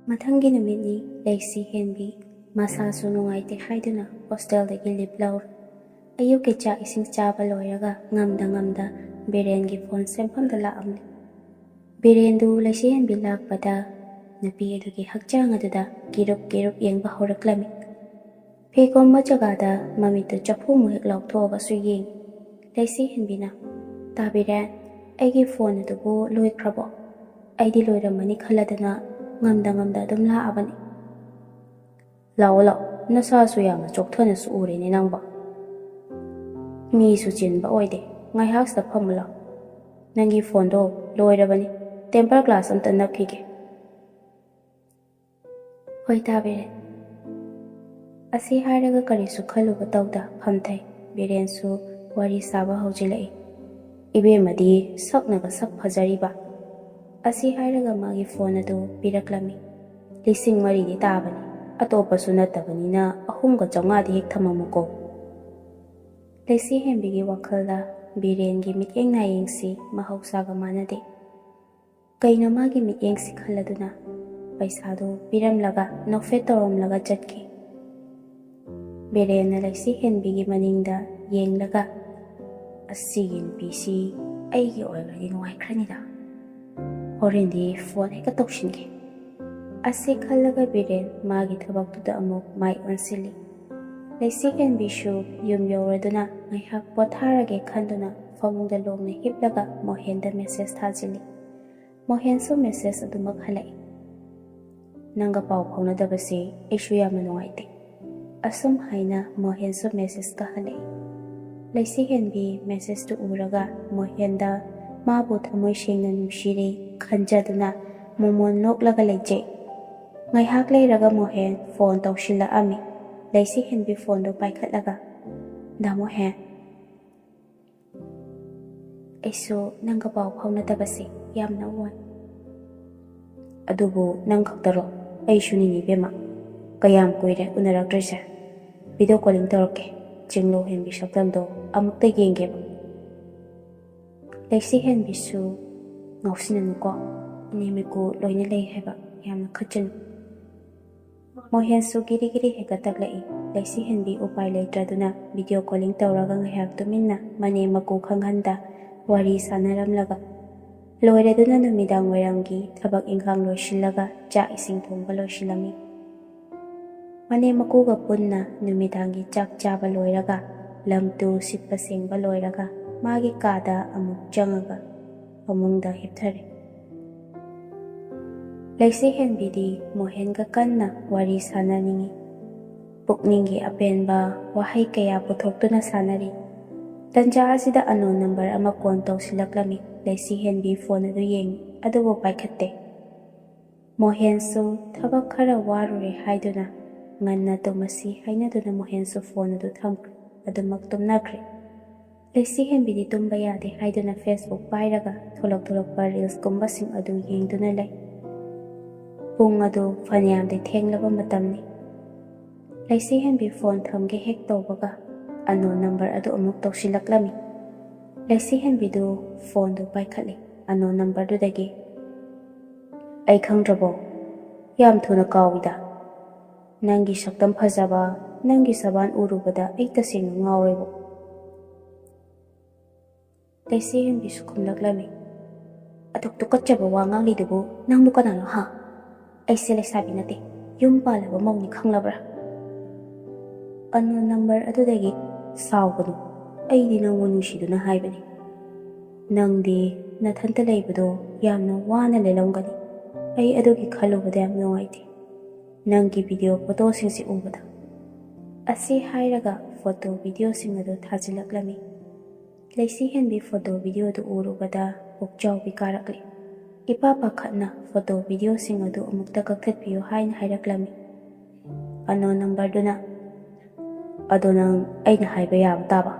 ꯃꯊꯪꯒꯤ ꯅꯨꯃꯤꯠꯅꯤ꯫ ꯂꯩꯁꯤꯍꯦꯟꯕꯤ ꯃꯁꯥꯁꯨ ꯅꯨꯡꯉꯥꯏꯇꯦ ꯍꯥꯏꯗꯨꯅ ꯍꯣꯁꯇꯦꯜꯗꯒꯤ ꯂꯤꯞ ꯂꯧꯔꯦ꯫ ꯑꯌꯨꯛꯀꯤ ꯆꯥꯛ ꯏꯁꯤꯡ ꯆꯥꯕ ꯂꯣꯏꯔꯒ ꯉꯝꯗ ꯉꯝꯗ ꯕꯤꯔꯦꯟꯒꯤ ꯐꯣꯟ ꯁꯦꯝꯐꯝꯗ ꯂꯥꯛꯑꯝꯃꯤ꯫ ꯕꯤꯔꯦꯟꯗꯨ ꯂꯩꯁꯤꯍꯦꯟꯕꯤ ꯂꯥꯛꯄꯗ ꯅꯨꯄꯤ ꯑꯗꯨꯒꯤ ꯍꯛꯆꯥꯡ ꯑꯗꯨꯗ ꯀꯤꯔꯨꯞ ꯀꯤꯔꯨꯞ ꯌꯦꯡꯕ ꯍꯧꯔꯛꯂꯝꯃꯤ꯫ ꯀꯩꯒꯨꯝꯕ ꯖꯒꯥꯗ ꯃꯃꯤꯠꯇꯨ ꯆꯐꯨꯃꯨꯛ ꯍꯦꯛ ꯂꯥꯎꯊꯣꯛꯑꯒꯁꯨ ꯌꯦꯡꯉꯤ꯫ ꯂꯩꯁꯤ ꯍꯦꯟꯕꯤꯅ, "ꯇꯥꯕꯤꯔꯦ, ꯑꯩꯒꯤ ꯐꯣꯟ ꯑꯗꯨꯕꯨ ꯂꯣꯏꯈ꯭ꯔꯕꯣ? ꯑꯩꯗꯤ ꯂꯣꯏꯔꯝꯃꯅꯤ ꯈꯜꯂꯗꯅ ꯉꯝꯗ ꯉꯝꯗ ꯑꯗꯨꯝ ꯂꯥꯛꯑꯕꯅꯤ꯫" "ꯂꯥꯛꯑꯣ ꯂꯥꯛꯑꯣ, ꯅꯁꯥꯁꯨ ꯌꯥꯝꯅ ꯆꯣꯛꯊꯅꯁꯨ ꯎꯔꯦꯅꯦ ꯅꯪꯕꯣ꯫" "ꯃꯤꯁꯨ ꯆꯤꯟꯕ ꯑꯣꯏꯗꯦ, ꯉꯥꯏꯍꯥꯛꯁꯤꯗ ꯐꯝꯃꯨ ꯂꯥꯛꯑꯣ꯫ ꯅꯪꯒꯤ ꯐꯣꯟꯗꯣ ꯂꯣꯏꯔꯕꯅꯤ, temper glass ꯑꯝꯇ ꯅꯞꯈꯤꯒꯦ꯫" "ꯍꯣꯏ, ꯇꯥꯕꯤꯔꯦ꯫" ꯑꯁꯤ ꯍꯥꯏꯔꯒ ꯀꯔꯤꯁꯨ ꯈꯜꯂꯨꯕ ꯇꯧꯗ ꯐꯝꯊꯩ꯫ ꯕꯤꯔꯦꯟꯁꯨ ꯋꯥꯔꯤ ꯁꯥꯕ ꯍꯧꯖꯤꯜꯂꯛꯏ꯫ "ꯏꯕꯦꯝꯃꯗꯤ ꯁꯛꯅꯒ ꯁꯛ ꯐꯖꯔꯤꯕ꯫" ꯑꯁꯤ ꯍꯥꯏꯔꯒ ꯃꯥꯒꯤ ꯐꯣꯟ ꯑꯗꯨ ꯄꯤꯔꯛꯂꯝꯃꯤ꯫ "ꯂꯤꯁꯤꯡ ꯃꯔꯤꯗꯤ ꯇꯥꯕꯅꯤ, ꯑꯇꯣꯞꯄꯁꯨ ꯅꯠꯇꯕꯅꯤꯅ ꯑꯍꯨꯝꯒ ꯆꯥꯝꯃꯉꯥꯗꯤ ꯍꯦꯛ ꯊꯝꯃꯝꯃꯨꯀꯣ꯫" ꯂꯩꯁꯤ ꯍꯦꯟꯕꯤꯒꯤ ꯋꯥꯈꯜꯗ ꯕꯤꯔꯦꯟꯒꯤ ꯃꯤꯠꯌꯦꯡ ꯅꯥꯌꯦꯡꯁꯤ ꯃꯍꯧꯁꯥꯒ ꯃꯥꯟꯅꯗꯦ꯫ ꯀꯩꯅꯣ ꯃꯥꯒꯤ ꯃꯤꯠꯌꯦꯡꯁꯤ ꯈꯜꯂꯗꯨꯅ ꯄꯩꯁꯥꯗꯨ ꯄꯤꯔꯝꯂꯒ ꯅꯣꯛꯐꯦꯠ ꯇꯧꯔꯝꯂꯒ ꯆꯠꯈꯤ꯫ ꯕꯤꯔꯦꯟꯅ ꯂꯩꯁꯤ ꯍꯦꯟꯕꯤꯒꯤ ꯃꯅꯤꯡꯗ ꯌꯦꯡꯂꯒ, "ꯑꯁꯤꯒꯤ ꯅꯨꯄꯤꯁꯤ ꯑꯩꯒꯤ ꯑꯣꯏꯔꯒꯗꯤ ꯅꯨꯡꯉꯥꯏꯈ꯭ꯔꯅꯤꯗ꯫ ꯍꯣꯔꯦꯟꯗꯤ ꯐꯣꯟ ꯍꯦꯛꯇ ꯇꯧꯁꯤꯟꯒꯦ꯫" ꯑꯁꯤ ꯈꯜꯂꯒ ꯕꯤꯔꯦꯟ ꯃꯥꯒꯤ ꯊꯕꯛꯇꯨꯗ ꯑꯃꯨꯛ ꯃꯥꯏ ꯑꯣꯟꯁꯤꯜꯂꯤ꯫ ꯂꯩꯁꯤ ꯍꯦꯟꯕꯤꯁꯨ ꯌꯨꯝ ꯌꯧꯔꯗꯨꯅ ꯉꯥꯏꯍꯥꯛ ꯄꯣꯊꯥꯔꯒꯦ ꯈꯟꯗꯨꯅ ꯐꯃꯨꯡꯗ ꯂꯣꯡꯅ ꯍꯤꯞꯂꯒ ꯃꯣꯍꯦꯟꯗ message ꯊꯥꯖꯤꯜꯂꯤ꯫ ꯃꯣꯍꯦꯟꯁꯨ message ꯑꯗꯨꯃꯛ ꯍꯜꯂꯛꯏ꯫ "ꯅꯪꯒ ꯄꯥꯎ ꯐꯥꯎꯅꯗꯕꯁꯦ ꯑꯩꯁꯨ ꯌꯥꯝꯅ ꯅꯨꯡꯉꯥꯏꯇꯦ꯫" ꯑꯁꯨꯝ ꯍꯥꯏꯅ ꯃꯣꯍꯦꯟꯁꯨ message ꯀ ꯍꯜꯂꯛꯏ꯫ ꯂꯩꯁꯤ ꯍꯦꯟꯕꯤ message ꯇꯨ ꯎꯔꯒ ꯃꯣꯍꯦꯟꯗ ꯃꯥꯕꯨ ꯊꯃꯣꯏ ꯁꯦꯡꯅ ꯅꯨꯡꯁꯤꯔꯦ ꯈꯟꯖꯗꯨꯅ ꯃꯣꯃꯣꯟ ꯅꯣꯛꯂꯒ ꯂꯩꯖꯩ꯫ ꯉꯥꯏꯍꯥꯛ ꯂꯩꯔꯒ ꯃꯣꯍꯦꯟ ꯐꯣꯟ ꯇꯧꯁꯤꯜꯂꯛꯑꯝꯃꯤ꯫ ꯂꯩꯁꯤ ꯍꯦꯟꯕꯤ ꯐꯣꯟꯗꯨ ꯄꯥꯏꯈꯠꯂꯒ, "ꯗꯥ ꯃꯣꯍꯦꯟ, ꯑꯩꯁꯨ ꯅꯪꯒ ꯄꯥꯎ ꯐꯥꯎꯅꯗꯕꯁꯦ ꯌꯥꯝꯅ ꯋꯥꯏ꯫" "ꯑꯗꯨꯕꯨ ꯅꯪ ꯈꯛꯇꯔꯣ? ꯑꯩꯁꯨꯅꯤꯅꯦ ꯏꯕꯦꯝꯃ, ꯀꯌꯥꯝ ꯀꯨꯏꯔꯦ ꯎꯅꯔꯛꯇ꯭ꯔꯤꯁꯦ꯫ Video calling ꯇꯧꯔꯛꯀꯦ, ꯆꯤꯡꯂꯧ ꯍꯦꯟꯕꯤ ꯁꯛꯇꯝꯗꯣ ꯑꯃꯨꯛꯇ ꯌꯦꯡꯒꯦꯕ꯫" ꯂꯩꯁꯤ ꯍꯦꯟꯕꯤꯁꯨ, "ꯉꯥꯎꯁꯤꯟꯅꯅꯨꯀꯣ, ꯏꯅꯦ ꯃꯤꯀꯨ ꯂꯣꯏꯅ ꯂꯩ ꯍꯥꯏꯕ, ꯌꯥꯝꯅ ꯈꯠꯆꯅꯨ꯫" ꯃꯣꯍꯦꯟꯁꯨ ꯒꯤꯔꯤ ꯒꯤꯔꯤ ꯍꯦꯛꯇ ꯇꯛꯂꯛꯏ꯫ ꯂꯩꯁꯤ ꯍꯦꯟꯕꯤ ꯎꯄꯥꯏ ꯂꯩꯇ꯭ꯔꯗꯨꯅ video calling ꯇꯧꯔꯒ ꯉꯥꯏꯍꯥꯛ ꯇꯨꯃꯤꯟꯅ ꯃꯅꯦꯝ ꯃꯀꯨ ꯈꯪꯍꯟꯗ ꯋꯥꯔꯤ ꯁꯥꯟꯅꯔꯝꯂꯒ ꯂꯣꯏꯔꯗꯨꯅ ꯅꯨꯃꯤꯗꯥꯡ ꯋꯥꯏꯔꯝꯒꯤ ꯊꯕꯛ ꯏꯪꯈꯥꯡ ꯂꯣꯏꯁꯤꯜꯂꯒ ꯆꯥꯛ ꯏꯁꯤꯡ ꯊꯣꯡꯕ ꯂꯣꯏꯁꯤꯜꯂꯝꯃꯤ꯫ ꯃꯅꯦꯝ ꯃꯀꯨꯒ ꯄꯨꯟꯅ ꯅꯨꯃꯤꯗꯥꯡꯒꯤ ꯆꯥꯛ ꯆꯥꯕ ꯂꯣꯏꯔꯒ, ꯂꯝ ꯇꯨ ꯁꯤꯠꯄ ꯁꯦꯡꯕ ꯂꯣꯏꯔꯒ, ꯃꯥꯒꯤ ꯀꯥꯗ ꯑꯃꯨꯛ ꯆꯪꯉꯒ ꯐꯃꯨꯡꯗ ꯍꯤꯞꯊꯔꯦ꯫ ꯂꯩꯁꯤ ꯍꯦꯟꯕꯤꯗꯤ ꯃꯣꯍꯦꯟꯒ ꯀꯟꯅ ꯋꯥꯔꯤ ꯁꯥꯟꯅꯅꯤꯡꯏ꯫ ꯄꯨꯛꯅꯤꯡꯒꯤ ꯑꯄꯦꯟꯕ ꯋꯥꯍꯩ ꯀꯌꯥ ꯄꯨꯊꯣꯛꯇꯨꯅ ꯁꯥꯟꯅꯔꯤ꯫ ꯇꯟꯖꯥ ꯑꯁꯤꯗ unknown number ꯑꯃ call ꯇꯧꯁꯤꯜꯂꯛꯂꯝꯃꯤ꯫ ꯂꯩꯁꯤ ꯍꯦꯟꯕꯤ phone ꯑꯗꯨ ꯌꯦꯡꯏ, ꯑꯗꯨꯕꯨ ꯄꯥꯏꯈꯠꯇꯦ꯫ ꯃꯣꯍꯦꯟꯁꯨ ꯊꯕꯛ ꯈꯔ ꯋꯥꯔꯨꯔꯦ ꯍꯥꯏꯗꯨꯅ ꯉꯟꯅ ꯇꯨꯝꯃꯁꯤ ꯍꯥꯏꯅꯗꯨꯅ ꯃꯣꯍꯦꯟꯁꯨ phone ꯑꯗꯨ ꯊꯝꯈ꯭ꯔꯦ꯫ ꯑꯗꯨꯃꯛ ꯇꯨꯝꯅꯈ꯭ꯔꯦ꯫ ꯂꯩꯁꯤ ꯍꯦꯟꯕꯤꯗꯤ ꯇꯨꯝꯕ ꯌꯥꯗꯦ ꯍꯥꯏꯗꯨꯅ Facebook ꯄꯥꯏꯔꯒ ꯊꯣꯂꯛ ꯊꯣꯂꯛꯄ reelsꯀꯨꯝꯕꯁꯤꯡ ꯑꯗꯨ ꯌꯦꯡꯗꯨꯅ ꯂꯩ꯫ ꯄꯨꯡ ꯑꯗꯨ ꯐꯅꯌꯥꯝꯗꯤ ꯊꯦꯡꯂꯕ ꯃꯇꯝꯅꯤ꯫ ꯂꯩꯁꯤ ꯍꯦꯟꯕꯤ phone ꯊꯝꯒꯦ ꯍꯦꯛ ꯇꯧꯕꯒ unknown number ꯑꯗꯨ ꯑꯃꯨꯛ ꯇꯧꯁꯤꯜꯂꯛꯂꯝꯃꯤ꯫ ꯂꯩꯁꯤ ꯍꯦꯟꯕꯤꯗꯨ phoneꯗꯨ ꯄꯥꯏꯈꯠꯂꯤ꯫ Unknown numberꯗꯨꯗꯒꯤ, "ꯑꯩ ꯈꯪꯗ꯭ꯔꯕꯣ? ꯌꯥꯝ ꯊꯨꯅ ꯀꯥꯎꯏꯗ꯫ ꯅꯪꯒꯤ ꯁꯛꯇꯝ ꯐꯖꯕ, ꯅꯪꯒꯤ ꯁꯕꯥꯟ ꯎꯔꯨꯕꯗ ꯑꯩ ꯇꯁꯦꯡꯅ ꯉꯥꯎꯔꯦꯕꯣ꯫" ꯂꯩꯁꯤ ꯍꯦꯟꯕꯤꯁꯨ ꯈꯨꯝꯂꯛꯂꯝꯃꯤ, "ꯑꯗꯨꯛ ꯇꯨꯀꯠꯆꯕ ꯋꯥ ꯉꯥꯡꯂꯤꯗꯨꯕꯨ ꯅꯪꯕꯨ ꯀꯅꯥꯅꯣ ꯍꯥ? ꯑꯩꯁꯦ ꯂꯩꯁꯥꯕꯤ ꯅꯠꯇꯦ, ꯌꯨꯝ ꯄꯥꯜꯂꯕ ꯃꯧꯅꯤ ꯈꯪꯂꯕ꯭ꯔꯥ?" Unknown number ꯑꯗꯨꯗꯒꯤ, "ꯁꯥꯎꯒꯅꯨ, ꯑꯩꯗꯤ ꯅꯪꯕꯨ ꯅꯨꯡꯁꯤꯗꯨꯅ ꯍꯥꯏꯕꯅꯤ꯫ ꯅꯪꯗꯤ ꯅꯊꯟꯇ ꯂꯩꯕꯗꯣ ꯌꯥꯝꯅ ꯋꯥꯅ ꯂꯦꯜꯂꯝꯒꯅꯤ꯫ ꯑꯩ ꯑꯗꯨꯒꯤ ꯈꯜꯂꯨꯕꯗ ꯌꯥꯝ ꯅꯨꯡꯉꯥꯏꯇꯦ꯫ ꯅꯪꯒꯤ video photoꯁꯤꯡꯁꯤ ꯎꯕꯗ꯫" ꯑꯁꯤ ꯍꯥꯏꯔꯒ photo videoꯁꯤꯡ ꯑꯗꯨ ꯊꯥꯖꯤꯜꯂꯛꯂꯝꯃꯤ꯫ ꯂꯩꯁꯤ ꯍꯦꯟꯕꯤ photo videoꯗꯨ ꯎꯔꯨꯕꯗ ꯄꯨꯛꯆꯥꯎꯕꯤ ꯀꯥꯔꯛꯂꯤ꯫ ꯏꯄꯥ ꯄꯥꯈꯠꯅ photo videoꯁꯤꯡ ꯑꯗꯨ ꯑꯃꯨꯛꯇ ꯀꯛꯊꯠꯄꯤꯌꯨ ꯍꯥꯏꯅ ꯍꯥꯏꯔꯛꯂꯝꯃꯤ꯫ Unknown numberꯗꯨꯅ, "ꯑꯗꯣ ꯅꯪ ꯑꯩꯅ ꯍꯥꯏꯕ ꯌꯥꯕ ꯇꯥꯕ?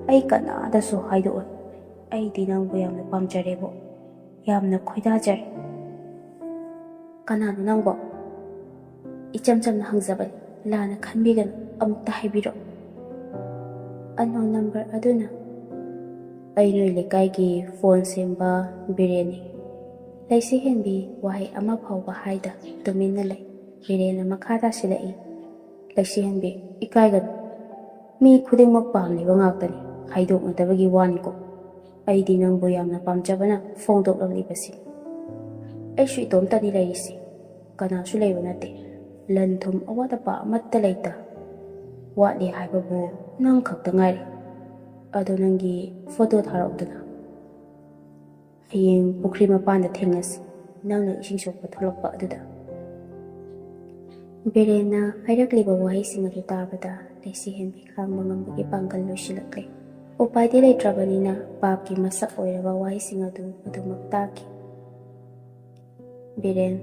ꯑꯩ ꯀꯅꯥꯗꯁꯨ ꯍꯥꯏꯗꯣꯛꯑꯣꯏ꯫ ꯑꯩꯗꯤ ꯅꯪꯕꯨ ꯌꯥꯝꯅ ꯄꯥꯝꯖꯔꯦꯕꯣ, ꯌꯥꯝꯅ ꯈꯣꯏꯗꯥꯖꯔꯦ꯫" "ꯀꯅꯥꯅꯣ ꯅꯪꯕꯣ? ꯏꯆꯝ ꯆꯝꯅ ꯍꯪꯖꯕꯅꯤ, ꯂꯥꯟꯅ ꯈꯟꯕꯤꯒꯅꯨ, ꯑꯃꯨꯛꯇ ꯍꯥꯏꯕꯤꯔꯛꯑꯣ꯫" Unknown number ꯑꯗꯨꯅ, "ꯑꯩ ꯅꯣꯏ ꯂꯩꯀꯥꯏꯒꯤ phone ꯁꯦꯝꯕ ꯕꯤꯔꯦꯟꯅꯤ꯫" ꯂꯩꯁꯤ ꯍꯦꯟꯕꯤ ꯋꯥꯍꯩ ꯑꯃ ꯐꯥꯎꯕ ꯍꯥꯏꯗ ꯇꯨꯃꯤꯟꯅ ꯂꯩ꯫ ꯕꯤꯔꯦꯟꯅ ꯃꯈꯥ ꯇꯥꯁꯤꯜꯂꯛꯏ, "ꯂꯩꯁꯤ ꯍꯦꯟꯕꯤ, ꯏꯀꯥꯏꯒꯅꯨ꯫ ꯃꯤ ꯈꯨꯗꯤꯡꯃꯛ ꯄꯥꯝꯂꯤꯕ ꯉꯥꯛꯇꯅꯤ, ꯍꯥꯏꯗꯣꯛꯅꯗꯕꯒꯤ ꯋꯥꯅꯤꯀꯣ꯫ ꯑꯩꯗꯤ ꯅꯪꯕꯨ ꯌꯥꯝꯅ ꯄꯥꯝꯖꯕꯅ ꯐꯣꯡꯗꯣꯛꯂꯛꯂꯤꯕꯁꯤ꯫ ꯑꯩꯁꯨ ꯏꯇꯣꯝꯇꯅꯤ ꯂꯩꯔꯤꯁꯤ, ꯀꯅꯥꯁꯨ ꯂꯩꯕ ꯅꯠꯇꯦ꯫ ꯂꯟ ꯊꯨꯝ ꯑꯋꯥꯠ ꯑꯄꯥ ꯑꯃꯠꯇ ꯂꯩꯇ꯫ ꯋꯥꯠꯂꯤ ꯍꯥꯏꯕꯕꯨ ꯅꯪ ꯈꯛꯇ ꯉꯥꯏꯔꯦ꯫ ꯑꯗꯣ ꯅꯪꯒꯤ ꯐꯣꯇꯣ ꯊꯥꯔꯛꯎꯗꯅ꯫ ꯍꯌꯦꯡ ꯄꯨꯈ꯭ꯔꯤ ꯃꯄꯥꯟꯗ ꯊꯦꯡꯅꯁꯤ, ꯅꯪꯅ ꯏꯁꯤꯡ ꯁꯣꯛꯄ ꯊꯣꯛꯂꯛꯄ ꯑꯗꯨꯗ꯫ ꯕꯤꯔꯦꯟꯅ ꯍꯥꯏꯔꯛꯂꯤꯕ ꯋꯥꯍꯩꯁꯤꯡ ꯑꯗꯨ ꯇꯥꯕꯗ ꯂꯩꯁꯤꯍꯦꯟꯕꯤ ꯈꯥꯡꯕ ꯉꯝꯕꯒꯤ ꯄꯥꯡꯒꯜ ꯂꯣꯏꯁꯤꯜꯂꯛꯂꯦ꯫ ꯎꯄꯥꯏꯗꯤ ꯂꯩꯇ꯭ꯔꯕꯅꯤꯅ ꯄꯥꯞꯀꯤ ꯃꯁꯛ ꯑꯣꯏꯔꯕ ꯋꯥꯍꯩꯁꯤꯡ ꯑꯗꯨ ꯑꯗꯨꯃꯛ ꯇꯥꯈꯤ꯫ "ꯕꯤꯔꯦꯟ,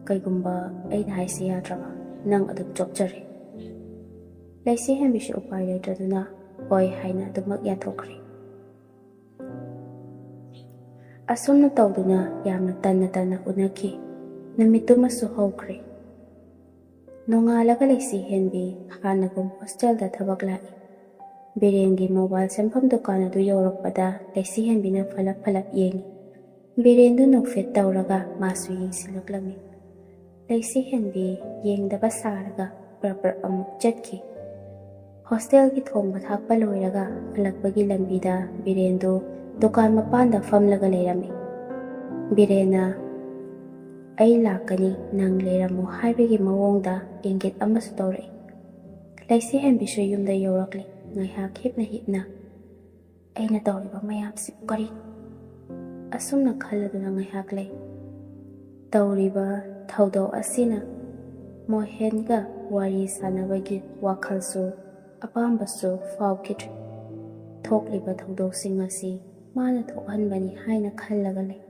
ꯀꯩꯒꯨꯝꯕ ꯑꯩꯅ ꯍꯥꯏꯁꯤ ꯌꯥꯗ꯭ꯔꯕ, ꯅꯪ ꯑꯗꯨꯝ ꯆꯣꯞꯆꯔꯦ꯫" ꯂꯩꯁꯤꯍꯦꯟꯕꯤꯁꯨ ꯎꯄꯥꯏ ꯂꯩꯇ꯭ꯔꯗꯨꯅ "ꯍꯣꯏ" ꯍꯥꯏꯅ ꯑꯗꯨꯃꯛ ꯌꯥꯊꯣꯛꯈ꯭ꯔꯦ꯫ ꯑꯁꯨꯝꯅ ꯇꯧꯗꯨꯅ ꯌꯥꯝꯅ ꯇꯟꯅ ꯇꯟꯅ ꯎꯅꯈꯤ꯫ ꯅꯨꯃꯤꯠꯇꯨꯃꯁꯨ ꯍꯧꯈ꯭ꯔꯦ꯫ ꯅꯣꯡꯉꯥꯜꯂꯒ ꯂꯩꯁꯤꯍꯦꯟꯕꯤ ꯍꯥꯟꯅꯒꯨꯝ ꯍꯣꯁꯇꯦꯜꯗ ꯊꯕꯛ ꯂꯥꯛꯏ꯫ ꯕꯤꯔꯦꯟꯒꯤ ꯃꯣꯕꯥꯏꯜ ꯁꯦꯝꯐꯝ ꯗꯨꯀꯥꯟ ꯑꯗꯨ ꯌꯧꯔꯛꯄꯗ ꯂꯩꯁꯤꯍꯦꯟꯕꯤꯅ ꯐꯂꯞ ꯐꯂꯞ ꯌꯦꯡꯏ꯫ ꯕꯤꯔꯦꯟꯗꯨ ꯅꯣꯛꯐꯦꯠ ꯇꯧꯔꯒ ꯃꯥꯁꯨ ꯌꯦꯡꯁꯤꯜꯂꯛꯂꯝꯃꯤ꯫ ꯂꯩꯁꯤꯍꯦꯟꯕꯤ ꯌꯦꯡꯗꯕ ꯁꯥꯔꯒ ꯄ꯭ꯔꯞ ꯄ꯭ꯔꯞ ꯑꯃꯨꯛ ꯆꯠꯈꯤ꯫ ꯍꯣꯁꯇꯦꯜꯒꯤ ꯊꯣꯡꯕ ꯊꯥꯛꯄ ꯂꯣꯏꯔꯒ ꯍꯜꯂꯛꯄꯒꯤ ꯂꯝꯕꯤꯗ ꯕꯤꯔꯦꯟꯗꯨ ꯗꯨꯀꯥꯟ ꯃꯄꯥꯟꯗ ꯐꯝꯂꯒ ꯂꯩꯔꯝꯃꯤ꯫ ꯕꯤꯔꯦꯟꯅ "ꯑꯩ ꯂꯥꯛꯀꯅꯤ, ꯅꯪ ꯂꯩꯔꯝꯃꯨ" ꯍꯥꯏꯕꯒꯤ ꯃꯑꯣꯡꯗ ꯏꯪꯒꯤꯠ ꯑꯃꯁꯨ ꯇꯧꯔꯛꯏ꯫ ꯂꯩꯁꯤꯍꯦꯟꯕꯤꯁꯨ ꯌꯨꯝꯗ ꯌꯧꯔꯛꯂꯦ꯫ ꯉꯥꯏꯍꯥꯛ ꯍꯤꯞꯅ ꯍꯤꯞꯅ "ꯑꯩꯅ ꯇꯧꯔꯤꯕ ꯃꯌꯥꯝꯁꯤꯕꯨ ꯀꯔꯤꯅꯣ?" ꯑꯁꯨꯝꯅ ꯈꯜꯂꯗꯨꯅ ꯉꯥꯏꯍꯥꯛ ꯂꯩ꯫ ꯇꯧꯔꯤꯕ ꯊꯧꯗꯣꯛ ꯑꯁꯤꯅ ꯃꯣꯍꯦꯟꯒ ꯋꯥꯔꯤ ꯁꯥꯟꯅꯕꯒꯤ ꯋꯥꯈꯜꯁꯨ ꯑꯄꯥꯝꯕꯁꯨ ꯐꯥꯎꯈꯤꯗ꯭ꯔꯦ꯫ ꯊꯣꯛꯂꯤꯕ ꯊꯧꯗꯣꯛꯁꯤꯡ ꯑꯁꯤ ꯃꯥꯅ ꯊꯣꯛꯍꯟꯕꯅꯤ ꯍꯥꯏꯅ ꯈꯜꯂꯒ ꯂꯩ꯫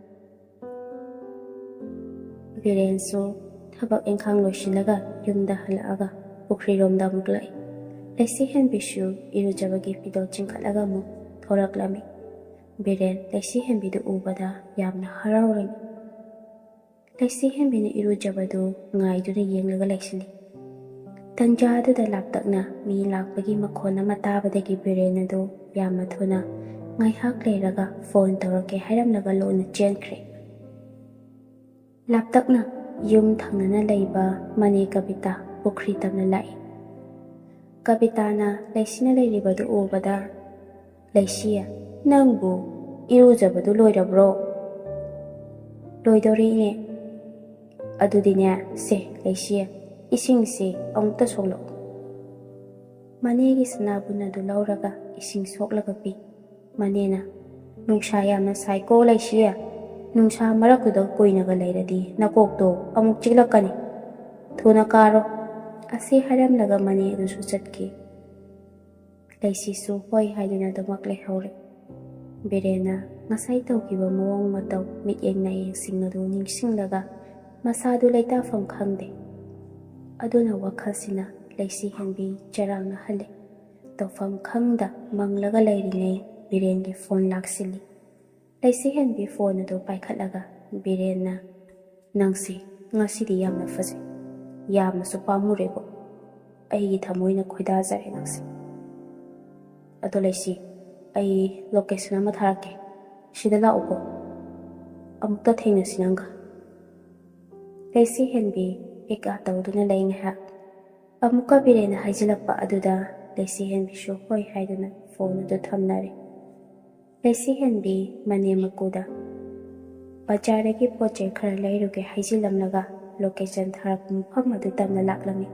ꯕꯤꯔꯦꯟꯁꯨ ꯊꯕꯛ ꯏꯪꯈꯥꯡ ꯂꯣꯏꯁꯤꯜꯂꯒ ꯌꯨꯝꯗ ꯍꯜꯂꯛꯑꯒ ꯄꯨꯈ꯭ꯔꯤꯔꯣꯝꯗ ꯑꯃꯨꯛ ꯂꯥꯛꯏ꯫ ꯂꯩꯁꯤꯍꯦꯟꯕꯤꯁꯨ ꯏꯔꯨꯖꯕꯒꯤ ꯐꯤꯗꯣꯜ ꯆꯤꯡꯈꯠꯂꯒ ꯑꯃꯨꯛ ꯊꯣꯔꯛꯂꯝꯃꯤ꯫ ꯕꯤꯔꯦꯟ ꯂꯩꯁꯤꯍꯦꯟꯕꯤꯗꯨ ꯎꯕꯗ ꯌꯥꯝꯅ ꯍꯔꯥꯎꯔꯝꯃꯤ꯫ ꯂꯩꯁꯤꯍꯦꯟꯕꯤꯅ ꯏꯔꯨꯖꯕꯗꯨ ꯉꯥꯏꯗꯨꯅ ꯌꯦꯡꯂꯒ ꯂꯩꯁꯤꯜꯂꯤ꯫ ꯇꯟꯖꯥ ꯑꯗꯨꯗ ꯂꯥꯞꯇꯛꯅ ꯃꯤ ꯂꯥꯛꯄꯒꯤ ꯃꯈꯣꯟ ꯑꯃ ꯇꯥꯕꯗꯒꯤ ꯕꯤꯔꯦꯟ ꯑꯗꯨ ꯌꯥꯝꯅ ꯊꯨꯅ "ꯉꯥꯏꯍꯥꯛ ꯂꯩꯔꯒ ꯐꯣꯟ ꯇꯧꯔꯛꯀꯦ" ꯍꯥꯏꯔꯝꯂꯒ ꯂꯣꯟꯅ ꯆꯦꯟꯈ꯭ꯔꯦ꯫ ꯂꯥꯞꯇꯛꯅ ꯌꯨꯝ ꯊꯪꯅꯅ ꯂꯩꯕ ꯃꯅꯦ ꯀꯕꯤꯇꯥ ꯄꯨꯈ꯭ꯔꯤ ꯇꯝꯅ ꯂꯥꯛꯏ꯫ ꯀꯕꯤꯇꯥꯅ ꯂꯩꯁꯤꯅ ꯂꯩꯔꯤꯕꯗꯨ ꯎꯕꯗ, "ꯂꯩꯁꯤ, ꯅꯪꯕꯨ ꯏꯔꯨꯖꯕꯗꯨ ꯂꯣꯏꯔꯕ꯭ꯔꯣ?" "ꯂꯣꯏꯗꯧꯔꯦ, ꯏꯅꯦ꯫" "ꯑꯗꯨꯗꯤꯅꯦ, ꯁꯦ, ꯂꯩꯁꯤ, ꯏꯁꯤꯡꯁꯤ ꯑꯃꯨꯛꯇ ꯁꯣꯛꯂꯛꯎ꯫" ꯃꯅꯦꯒꯤ ꯁꯅꯥꯕꯨꯟ ꯑꯗꯨ ꯂꯧꯔꯒ ꯏꯁꯤꯡ ꯁꯣꯛꯂꯒ ꯄꯤ꯫ ꯃꯅꯦꯅ, "ꯅꯨꯡꯁꯥ ꯌꯥꯝꯅ ꯁꯥꯏꯀꯣ, ꯂꯩꯁꯤ꯫ ꯅꯨꯡꯁꯥ ꯃꯔꯛꯇꯨꯗ ꯀꯨꯏꯅꯒ ꯂꯩꯔꯗꯤ ꯅꯀꯣꯛꯇꯣ ꯑꯃꯨꯛ ꯆꯤꯛꯂꯛꯀꯅꯤ꯫ ꯊꯨꯅ ꯀꯥꯔꯣ꯫" ꯑꯁꯤ ꯍꯥꯏꯔꯝꯂꯒ ꯃꯅꯦ ꯑꯗꯨꯁꯨ ꯆꯠꯈꯤ꯫ ꯂꯩꯁꯤꯁꯨ ꯍꯣꯏ ꯍꯥꯏꯗꯨꯅ ꯑꯗꯨꯃꯛ ꯂꯩꯍꯧꯔꯦ꯫ ꯕꯤꯔꯦꯟꯅ ꯉꯁꯥꯏ ꯇꯧꯈꯤꯕ ꯃꯑꯣꯡ ꯃꯇꯧ, ꯃꯤꯠꯌꯦꯡ ꯅꯥꯌꯦꯡꯁꯤꯡ ꯑꯗꯨ ꯅꯤꯡꯁꯤꯡꯂꯒ ꯃꯁꯥꯗꯨ ꯂꯩꯇꯥꯐꯝ ꯈꯪꯗꯦ꯫ ꯑꯗꯨꯅ ꯋꯥꯈꯜꯁꯤꯅ ꯂꯩꯁꯤ ꯍꯦꯟꯕꯤ ꯆꯔꯥꯡꯅꯍꯜꯂꯦ꯫ ꯇꯧꯐꯝ ꯈꯪꯗ ꯃꯪꯂꯒ ꯂꯩꯔꯤꯉꯩ ꯕꯤꯔꯦꯟꯒꯤ ꯐꯣꯟ ꯂꯥꯛꯁꯤꯜꯂꯤ꯫ ꯂꯩꯁꯤ ꯍꯦꯟꯕꯤ ꯐꯣꯟ ꯑꯗꯨ ꯄꯥꯏꯈꯠꯂꯒ ꯕꯤꯔꯦꯟꯅ, "ꯅꯪꯁꯤ ꯉꯁꯤꯗꯤ ꯌꯥꯝꯅ ꯐꯖꯩ꯫ ꯌꯥꯝꯅꯁꯨ ꯄꯥꯝꯃꯨꯔꯦꯕꯣ꯫ ꯑꯩꯒꯤ ꯊꯃꯣꯏꯅ ꯈꯣꯏꯗꯥꯖꯔꯦ ꯅꯪꯁꯦ꯫ ꯑꯗꯣ ꯂꯩꯁꯤ, ꯑꯩ ꯂꯣꯀꯦꯁꯟ ꯑꯃ ꯊꯥꯔꯛꯀꯦ꯫ ꯁꯤꯗ ꯂꯥꯛꯎꯀꯣ꯫ ꯑꯃꯨꯛꯇ ꯊꯦꯡꯅꯁꯤ ꯅꯪꯒ꯫" ꯂꯩꯁꯤ ꯍꯦꯟꯕꯤ ꯑꯦꯀꯥ ꯇꯧꯗꯨꯅ ꯂꯩ ꯉꯥꯏꯍꯥꯛ꯫ ꯑꯃꯨꯛꯀ ꯕꯤꯔꯦꯟꯅ ꯍꯥꯏꯖꯤꯜꯂꯛꯄ ꯑꯗꯨꯗ ꯂꯩꯁꯤ ꯍꯦꯟꯕꯤꯁꯨ ꯍꯣꯏ ꯍꯥꯏꯗꯨꯅ ꯐꯣꯟ ꯑꯗꯨ ꯊꯝꯅꯔꯦ꯫ ꯂꯩꯁꯤ ꯍꯦꯟꯕꯤ ꯃꯅꯦꯝ ꯃꯀꯨꯗ ꯕꯖꯥꯔꯗꯒꯤ ꯄꯣꯠ ꯆꯩ ꯈꯔ ꯂꯩꯔꯨꯒꯦ ꯍꯥꯏꯖꯤꯜꯂꯝꯂꯒ ꯂꯣꯀꯦꯁꯟ ꯊꯥꯔꯛꯄ ꯃꯐꯝ ꯑꯗꯨ ꯇꯝꯅ ꯂꯥꯛꯂꯝꯃꯤ꯫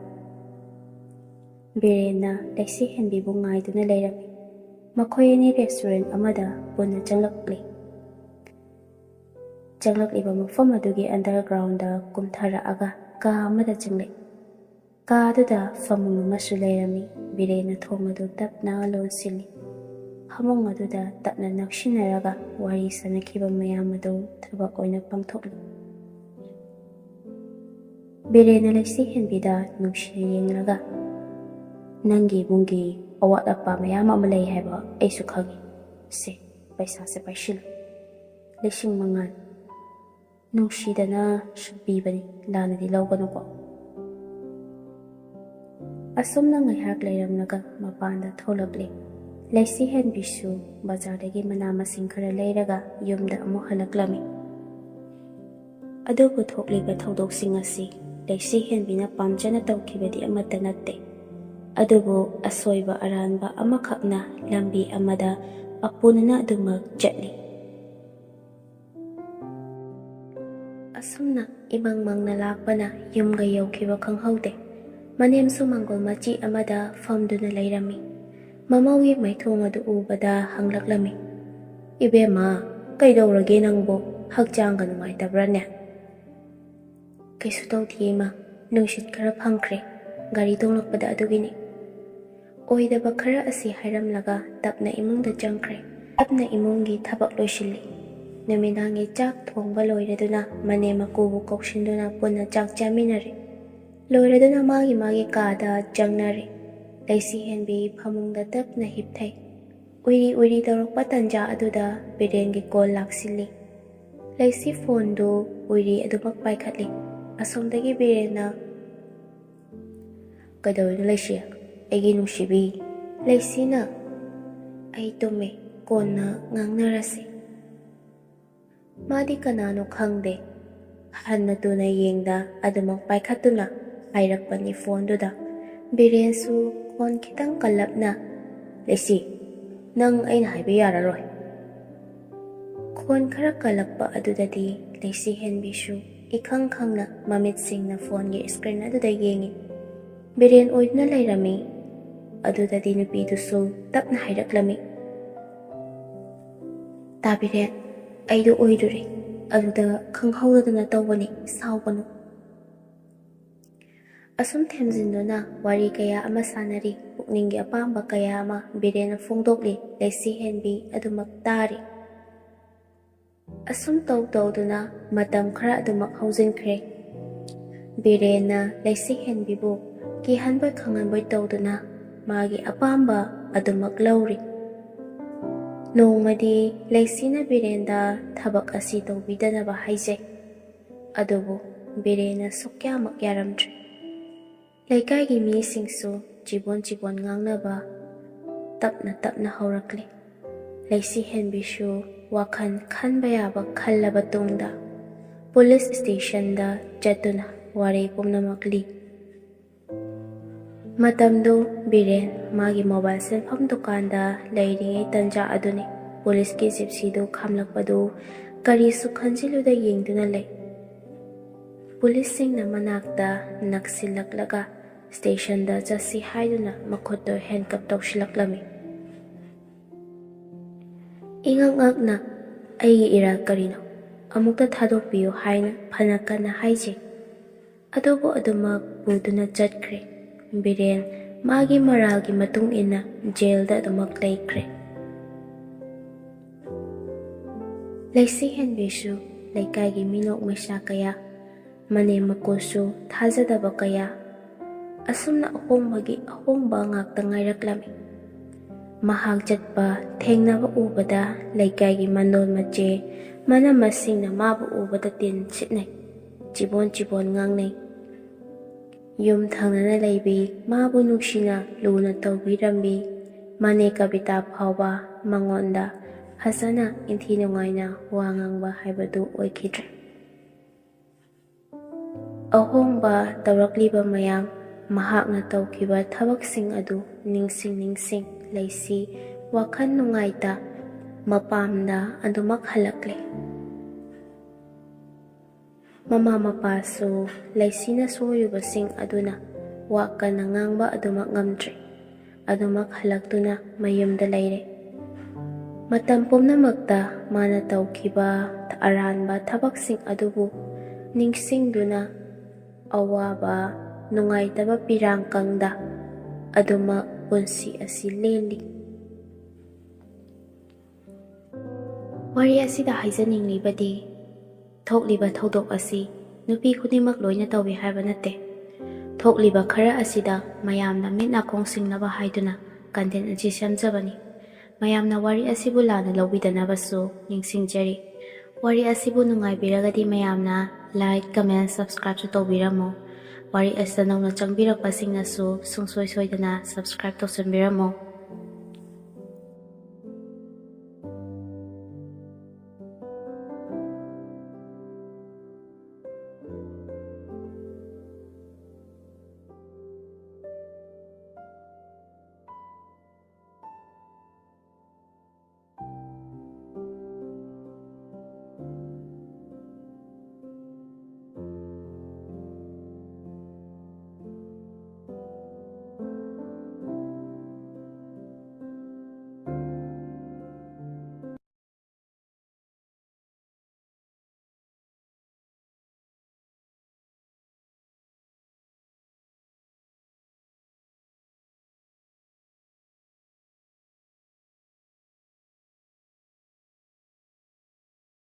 ꯕꯤꯔꯦꯟꯅ ꯂꯩꯁꯤ ꯍꯦꯟꯕꯤꯕꯨ ꯉꯥꯏꯗꯨꯅ ꯂꯩꯔꯝꯃꯤ꯫ ꯃꯈꯣꯏ ꯑꯅꯤ ꯔꯦꯁꯇꯨꯔꯦꯟ ꯑꯃꯗ ꯄꯨꯟꯅ ꯆꯪꯂꯛꯂꯤ꯫ ꯆꯪꯂꯛꯂꯤꯕ ꯃꯐꯝ ꯑꯗꯨꯒꯤ ꯑꯟꯗꯔꯒ꯭ꯔꯥꯎꯟꯗ ꯀꯨꯝꯊꯔꯛꯑꯒ ꯀꯥ ꯑꯃꯗ ꯆꯪꯂꯛꯏ꯫ ꯀꯥ ꯑꯗꯨꯗ ꯐꯃꯨꯡ ꯑꯃꯁꯨ ꯂꯩꯔꯝꯃꯤ꯫ ꯕꯤꯔꯦꯟꯅ ꯊꯣꯡ ꯑꯗꯨ ꯇꯞꯅ ꯂꯣꯟꯁꯤꯜꯂꯤ꯫ ꯐꯃꯨꯡ ꯑꯗꯨꯗ ꯇꯞꯅ ꯅꯛꯁꯤꯟꯅꯔꯒ ꯋꯥꯔꯤ ꯁꯥꯟꯅꯈꯤꯕ ꯃꯌꯥꯝ ꯑꯗꯨ ꯊꯕꯛ ꯑꯣꯏꯅ ꯄꯥꯡꯊꯣꯛꯂꯤ꯫ ꯕꯤꯔꯦꯟꯅ ꯂꯩꯁꯤ ꯍꯦꯟꯕꯤꯗ ꯅꯨꯡꯁꯤꯅ ꯌꯦꯡꯂꯒ, "ꯅꯪꯒꯤ ꯏꯃꯨꯡꯒꯤ ꯑꯋꯥꯠ ꯑꯄꯥ ꯃꯌꯥꯝ ꯑꯃ ꯂꯩ ꯍꯥꯏꯕ ꯑꯩꯁꯨ ꯈꯪꯉꯤ꯫ ꯁꯦ, ꯄꯩꯁꯥꯁꯦ ꯄꯥꯏꯁꯤꯜꯂꯨ꯫ ꯂꯤꯁꯤꯡ ꯃꯉꯥꯅꯤ꯫ ꯅꯨꯡꯁꯤꯗꯅ ꯁꯨꯝ ꯄꯤꯕꯅꯤ, ꯂꯥꯟꯅꯗꯤ ꯂꯧꯒꯅꯨꯀꯣ꯫" ꯑꯁꯨꯝꯅ ꯉꯥꯏꯍꯥꯛ ꯂꯩꯔꯝꯂꯒ ꯃꯄꯥꯟꯗ ꯊꯣꯛꯂꯛꯂꯦ꯫ ꯂꯩꯁꯤ ꯍꯦꯟꯕꯤꯁꯨ ꯕꯖꯥꯔꯗꯒꯤ ꯃꯅꯥ ꯃꯁꯤꯡ ꯈꯔ ꯂꯩꯔꯒ ꯌꯨꯝꯗ ꯑꯃꯨꯛ ꯍꯜꯂꯛꯂꯝꯃꯤ꯫ ꯑꯗꯨꯕꯨ ꯊꯣꯛꯂꯤꯕ ꯊꯧꯗꯣꯛꯁꯤꯡ ꯑꯁꯤ ꯂꯩꯁꯤ ꯍꯦꯟꯕꯤꯅ ꯄꯥꯝꯖꯅ ꯇꯧꯈꯤꯕꯗꯤ ꯑꯃꯠꯇ ꯅꯠꯇꯦ꯫ ꯑꯗꯨꯕꯨ ꯑꯁꯣꯏꯕ ꯑꯔꯥꯟꯕ ꯑꯃꯈꯛꯅ ꯂꯝꯕꯤ ꯑꯃꯗ ꯑꯄꯨꯅꯅ ꯑꯗꯨꯃꯛ ꯆꯠꯂꯤ꯫ ꯑꯁꯨꯝꯅ ꯏꯃꯪ ꯃꯪꯅ ꯂꯥꯛꯄꯅ ꯌꯨꯝꯒ ꯌꯧꯈꯤꯕ ꯈꯪꯍꯧꯗꯦ꯫ ꯃꯅꯦꯝꯁꯨ ꯃꯪꯒꯣꯜ ꯃꯆꯤ ꯑꯃꯗ ꯐꯝꯗꯨꯅ ꯂꯩꯔꯝꯃꯤ꯫ ꯃꯃꯧꯒꯤ ꯃꯥꯏꯊꯣꯡ ꯑꯗꯨ ꯎꯕꯗ ꯍꯪꯂꯛꯂꯝꯃꯤ, "ꯏꯕꯦꯝꯃ, ꯀꯩꯗꯧꯔꯒꯦ ꯅꯪꯕꯨ? ꯍꯛꯆꯥꯡꯒ ꯅꯨꯡꯉꯥꯏꯇꯕ꯭ꯔꯥꯅꯦ?" "ꯀꯩꯁꯨ ꯇꯧꯗꯤꯌꯦ ꯏꯃꯥ, ꯅꯨꯡꯁꯤꯠ ꯈꯔ ꯐꯪꯈ꯭ꯔꯦ ꯒꯥꯔꯤ ꯇꯣꯡꯂꯛꯄꯗ, ꯑꯗꯨꯒꯤꯅꯤ"꯫ ꯑꯣꯏꯗꯕ ꯈꯔ ꯑꯁꯤ ꯍꯥꯏꯔꯝꯂꯒ ꯇꯞꯅ ꯏꯃꯨꯡꯗ ꯆꯪꯈ꯭ꯔꯦ꯫ ꯇꯞꯅ ꯏꯃꯨꯡꯒꯤ ꯊꯕꯛ ꯂꯣꯏꯁꯤꯜꯂꯤ꯫ ꯅꯨꯃꯤꯗꯥꯡꯒꯤ ꯆꯥꯛ ꯊꯣꯡꯕ ꯂꯣꯏꯔꯗꯨꯅ ꯃꯅꯦꯝ ꯃꯀꯨꯕꯨ ꯀꯧꯁꯤꯟꯗꯨꯅ ꯄꯨꯟꯅ ꯆꯥꯛ ꯆꯥꯃꯤꯟꯅꯔꯦ꯫ ꯂꯣꯏꯔꯗꯨꯅ ꯃꯥꯒꯤ ꯃꯥꯒꯤ ꯀꯥꯗ ꯆꯪꯅꯔꯦ꯫ ꯂꯩꯁꯤ ꯍꯦꯟꯕꯤ ꯐꯃꯨꯡꯗ ꯇꯞꯅ ꯍꯤꯞꯊꯩ꯫ ꯎꯏꯔꯤ ꯎꯏꯔꯤ ꯇꯧꯔꯛꯄ ꯇꯟꯖꯥ ꯑꯗꯨꯗ ꯕꯤꯔꯦꯟꯒꯤ ꯀꯣꯜ ꯂꯥꯛꯁꯤꯜꯂꯤ꯫ ꯂꯩꯁꯤ ꯐꯣꯟꯗꯨ ꯎꯏꯔꯤ ꯑꯗꯨꯃꯛ ꯄꯥꯏꯈꯠꯂꯤ꯫ ꯑꯁꯣꯝꯗꯒꯤ ꯕꯤꯔꯦꯟꯅ, "ꯀꯩꯗꯧꯔꯤꯅꯣ ꯂꯩꯁꯤ? ꯑꯩꯒꯤ ꯅꯨꯡꯁꯤꯕꯤ?" ꯂꯩꯁꯤꯅ, "ꯑꯩ ꯇꯨꯝꯃꯦ, ꯀꯣꯟꯅ ꯉꯥꯡꯅꯔꯁꯤ"꯫ ꯃꯥꯗꯤ ꯀꯅꯥꯅꯣ ꯈꯪꯗꯦ꯫ ꯍꯟꯅ ꯇꯨꯅ ꯌꯦꯡꯗ ꯑꯗꯨꯃꯛ ꯄꯥꯏꯈꯠꯇꯨꯅ ꯍꯥꯏꯔꯛꯄꯅꯤ ꯐꯣꯟꯗꯨꯗ꯫ ꯕꯤꯔꯦꯟꯁꯨ ꯈꯣꯟ ꯈꯤꯇꯪ ꯀꯜꯂꯞꯅ, "ꯂꯩꯁꯤ, ꯅꯪ ꯑꯩꯅ ꯍꯥꯏꯕ ꯌꯥꯔꯔꯣꯏ"꯫ ꯈꯣꯟ ꯈꯔ ꯀꯜꯂꯛꯄ ꯑꯗꯨꯗꯗꯤ ꯂꯩꯁꯤ ꯍꯦꯟꯕꯤꯁꯨ ꯏꯈꯪ ꯈꯪꯅ ꯃꯃꯤꯠꯁꯤꯡꯅ ꯐꯣꯟꯒꯤ ꯁ꯭ꯀ꯭ꯔꯤꯟ ꯑꯗꯨꯗ ꯌꯦꯡꯉꯤ꯫ ꯕꯤꯔꯦꯟ ꯑꯣꯏꯗꯨꯅ ꯂꯩꯔꯝꯃꯤ꯫ ꯑꯗꯨꯗꯗꯤ ꯅꯨꯄꯤꯗꯨꯁꯨ ꯇꯞꯅ ꯍꯥꯏꯔꯛꯂꯝꯃꯤ, "ꯇꯥꯕꯤꯔꯦ, ꯑꯩꯗꯣ ꯑꯣꯏꯔꯨꯔꯦ, ꯑꯗꯨꯗ ꯈꯪꯍꯧꯗꯗꯅ ꯇꯧꯕꯅꯤ, ꯁꯥꯎꯒꯅꯨ"꯫ ꯑꯁꯨꯝ ꯊꯦꯝꯖꯤꯟꯗꯨꯅ ꯋꯥꯔꯤ ꯀꯌꯥ ꯑꯃ ꯁꯥꯟꯅꯔꯤ, ꯄꯨꯛꯅꯤꯡꯒꯤ ꯑꯄꯥꯝꯕ ꯀꯌꯥ ꯑꯃ ꯕꯤꯔꯦꯟꯅ ꯐꯣꯡꯗꯣꯛꯂꯤ, ꯂꯩꯁꯤ ꯍꯦꯟꯕꯤ ꯑꯗꯨꯃꯛ ꯇꯥꯔꯤ꯫ ꯑꯁꯨꯝ ꯇꯧ ꯇꯧꯗꯨꯅ ꯃꯇꯝ ꯈꯔ ꯑꯗꯨꯃꯛ ꯍꯧꯖꯤꯟꯈ꯭ꯔꯦ꯫ ꯕꯤꯔꯦꯟꯅ ꯂꯩꯁꯤ ꯍꯦꯟꯕꯤꯕꯨ ꯀꯤꯍꯟꯕꯣꯏ ꯈꯪꯍꯟꯕꯣꯏ ꯇꯧꯗꯨꯅ ꯃꯥꯒꯤ ꯑꯄꯥꯝꯕ ꯑꯗꯨꯃꯛ ꯂꯧꯔꯤ꯫ ꯅꯣꯡꯃꯗꯤ ꯂꯩꯁꯤꯅ ꯕꯤꯔꯦꯟꯗ ꯊꯕꯛ ꯑꯁꯤ ꯇꯧꯕꯤꯗꯅꯕ ꯍꯥꯏꯖꯩ꯫ ꯑꯗꯨꯕꯨ ꯕꯤꯔꯦꯟꯅ ꯁꯨꯛꯌꯥꯃꯛ ꯌꯥꯔꯝꯗ꯭ꯔꯦ꯫ ꯂꯩꯀꯥꯏꯒꯤ ꯃꯤꯁꯤꯡꯁꯨ ꯆꯤꯕꯣꯟ ꯆꯤꯕꯣꯟ ꯉꯥꯡꯅꯕ ꯇꯞꯅ ꯇꯞꯅ ꯍꯧꯔꯛꯂꯤ꯫ ꯂꯩꯁꯤ ꯍꯦꯟꯕꯤꯁꯨ ꯋꯥꯈꯜ ꯈꯟꯕ ꯌꯥꯕ ꯈꯜꯂꯕ ꯇꯨꯡꯗ ꯄꯨꯂꯤꯁ ꯁ꯭ꯇꯦꯁꯟꯗ ꯆꯠꯇꯨꯅ ꯋꯥꯔꯤ ꯄꯨꯝꯅꯃꯛ ꯂꯤ꯫ ꯃꯇꯝꯗꯨ ꯕꯤꯔꯦꯟ ꯃꯥꯒꯤ ꯃꯣꯕꯥꯏꯜ ꯁꯦꯟꯐꯝ ꯗꯨꯀꯥꯟꯗ ꯂꯩꯔꯤꯉꯩ ꯇꯟꯖꯥ ꯑꯗꯨꯅꯤ꯫ ꯄꯨꯂꯤꯁꯀꯤ ꯖꯤꯞꯁꯤꯗꯨ ꯈꯥꯝꯂꯛꯄꯗꯨ ꯀꯔꯤꯁꯨ ꯈꯟꯖꯤꯜꯂꯨꯗ ꯌꯦꯡꯗꯨꯅ ꯂꯩ꯫ ꯄꯨꯂꯤꯁꯁꯤꯡꯅ ꯃꯅꯥꯛꯇ ꯅꯛꯁꯤꯜꯂꯛꯂꯒ ꯁ꯭ꯇꯦꯁꯟꯗ ꯆꯠꯁꯤ ꯍꯥꯏꯗꯨꯅ ꯃꯈꯨꯠꯇꯨ ꯍꯦꯟꯀꯞ ꯇꯧꯁꯤꯜꯂꯛꯂꯝꯃꯤ꯫ ꯏꯉꯛ ꯉꯛꯅ, "ꯑꯩꯒꯤ ꯏꯔꯥꯜ ꯀꯔꯤꯅꯣ? ꯑꯃꯨꯛꯇ ꯊꯥꯗꯣꯛꯄꯤꯌꯨ" ꯍꯥꯏꯅ ꯐꯅ ꯀꯟꯅ ꯍꯥꯏꯖꯩ꯫ ꯑꯗꯨꯕꯨ ꯑꯗꯨꯃꯛ ꯄꯨꯗꯨꯅ ꯆꯠꯈ꯭ꯔꯦ꯫ ꯕꯤꯔꯦꯟ ꯃꯥꯒꯤ ꯃꯔꯥꯜꯒꯤ ꯃꯇꯨꯡ ꯏꯟꯅ ꯖꯦꯜꯗ ꯑꯗꯨꯃꯛ ꯂꯩꯈ꯭ꯔꯦ꯫ ꯂꯩꯁꯤ ꯍꯦꯟꯕꯤꯁꯨ ꯂꯩꯀꯥꯏꯒꯤ ꯃꯤꯅꯣꯛ ꯃꯩꯁꯥ ꯀꯌꯥ, ꯃꯅꯦꯝ ꯃꯀꯨꯁꯨ ꯊꯥꯖꯗꯕ ꯀꯌꯥ, ꯑꯁꯨꯝꯅ ꯑꯍꯣꯡꯕꯒꯤ ꯑꯍꯣꯡꯕ ꯉꯥꯛꯇ ꯉꯥꯏꯔꯛꯂꯝꯃꯤ꯫ ꯃꯍꯥꯛ ꯆꯠꯄ ꯊꯦꯡꯅꯕ ꯎꯕꯗ ꯂꯩꯀꯥꯏꯒꯤ ꯃꯟꯗꯣꯟ ꯃꯆꯦ ꯃꯅꯝꯃꯁꯤꯡꯅ ꯃꯥꯕꯨ ꯎꯕꯗ ꯇꯤꯟ ꯁꯤꯠꯅꯩ, ꯆꯤꯕꯣꯟ ꯆꯤꯕꯣꯟ ꯉꯥꯡꯅꯩ꯫ ꯌꯨꯝ ꯊꯪꯅꯅ ꯂꯩꯕꯤ ꯃꯥꯕꯨ ꯅꯨꯡꯁꯤꯅ ꯂꯨꯅ ꯇꯧꯕꯤꯔꯝꯕꯤ ꯃꯅꯦ ꯀꯕꯤꯇꯥ ꯐꯥꯎꯕ ꯃꯉꯣꯟꯗ ꯐꯖꯅ ꯏꯟꯊꯤ ꯅꯨꯡꯉꯥꯏꯅ ꯋꯥ ꯉꯥꯡꯕ ꯍꯥꯏꯕꯗꯨ ꯑꯣꯏꯈꯤꯗ꯭ꯔꯦ꯫ ꯑꯍꯣꯡꯕ ꯇꯧꯔꯛꯂꯤꯕ ꯃꯌꯥꯝ, ꯃꯍꯥꯛꯅ ꯇꯧꯈꯤꯕ ꯊꯕꯛꯁꯤꯡ ꯑꯗꯨ ꯅꯤꯡꯁꯤꯡ ꯅꯤꯡꯁꯤꯡ ꯂꯩꯁꯤ ꯋꯥꯈꯜ ꯅꯨꯡꯉꯥꯏꯇ ꯃꯄꯥꯝꯗ ꯑꯗꯨꯃꯛ ꯍꯜꯂꯛꯂꯦ꯫ ꯃꯃꯥ ꯃꯄꯥꯁꯨ ꯂꯩꯁꯤꯅ ꯁꯣꯏꯔꯨꯕꯁꯤꯡ ꯑꯗꯨꯅ ꯋꯥ ꯀꯟꯅ ꯉꯥꯡꯕ ꯑꯗꯨꯃꯛ ꯉꯝꯗ꯭ꯔꯦ꯫ ꯑꯗꯨꯃꯛ ꯍꯜꯂꯛꯇꯨꯅ ꯃꯌꯨꯝꯗ ꯂꯩꯔꯦ꯫ ꯃꯇꯝ ꯄꯨꯝꯅꯃꯛꯇ ꯃꯥꯅ ꯇꯧꯈꯤꯕ ꯑꯔꯥꯟꯕ ꯊꯕꯛꯁꯤꯡ ꯑꯗꯨꯕꯨ ꯅꯤꯡꯁꯤꯡꯗꯨꯅ ꯑꯋꯥꯕ, ꯅꯨꯡꯉꯥꯏꯇꯕ ꯄꯤꯔꯥꯡ ꯀꯪꯗ ꯑꯗꯨꯃꯛ ꯄꯨꯟꯁꯤ ꯑꯁꯤ ꯂꯦꯜꯂꯤ꯫ ꯋꯥꯔꯤ ꯑꯁꯤꯗ ꯍꯥꯏꯖꯅꯤꯡꯂꯤꯕꯗꯤ, ꯊꯣꯛꯂꯤꯕ ꯊꯧꯗꯣꯛ ꯑꯁꯤ ꯅꯨꯄꯤ ꯈꯨꯗꯤꯡꯃꯛ ꯂꯣꯏꯅ ꯇꯧꯏ ꯍꯥꯏꯕ ꯅꯠꯇꯦ꯫ ꯊꯣꯛꯂꯤꯕ ꯈꯔ ꯑꯁꯤꯗ ꯃꯌꯥꯝꯅ ꯃꯤꯠ ꯅꯥꯀꯣꯡ ꯁꯤꯡꯅꯕ ꯍꯥꯏꯗꯨꯅ content ꯑꯁꯤ ꯁꯦꯝꯖꯕꯅꯤ꯫ ꯃꯌꯥꯝꯅ ꯋꯥꯔꯤ ꯑꯁꯤꯕꯨ ꯂꯥꯟꯅ ꯂꯧꯕꯤꯗꯅꯕꯁꯨ ꯅꯤꯡꯁꯤꯡꯖꯔꯤ꯫ ꯋꯥꯔꯤ ꯑꯁꯤꯕꯨ ꯅꯨꯡꯉꯥꯏꯕꯤꯔꯒꯗꯤ ꯃꯌꯥꯝꯅ like, comment, subscribeꯁꯨ ꯇꯧꯕꯤꯔꯝꯃꯨ꯫ ꯋꯥꯔꯤ ꯑꯁꯤꯗ ꯅꯧꯅ ꯆꯪꯕꯤꯔꯛꯄꯁꯤꯡꯅꯁꯨ ꯁꯨꯡꯁꯣꯏ ꯁꯣꯏꯗꯅ subscribe ꯇꯧꯁꯤꯟꯕꯤꯔꯝꯃꯨ꯫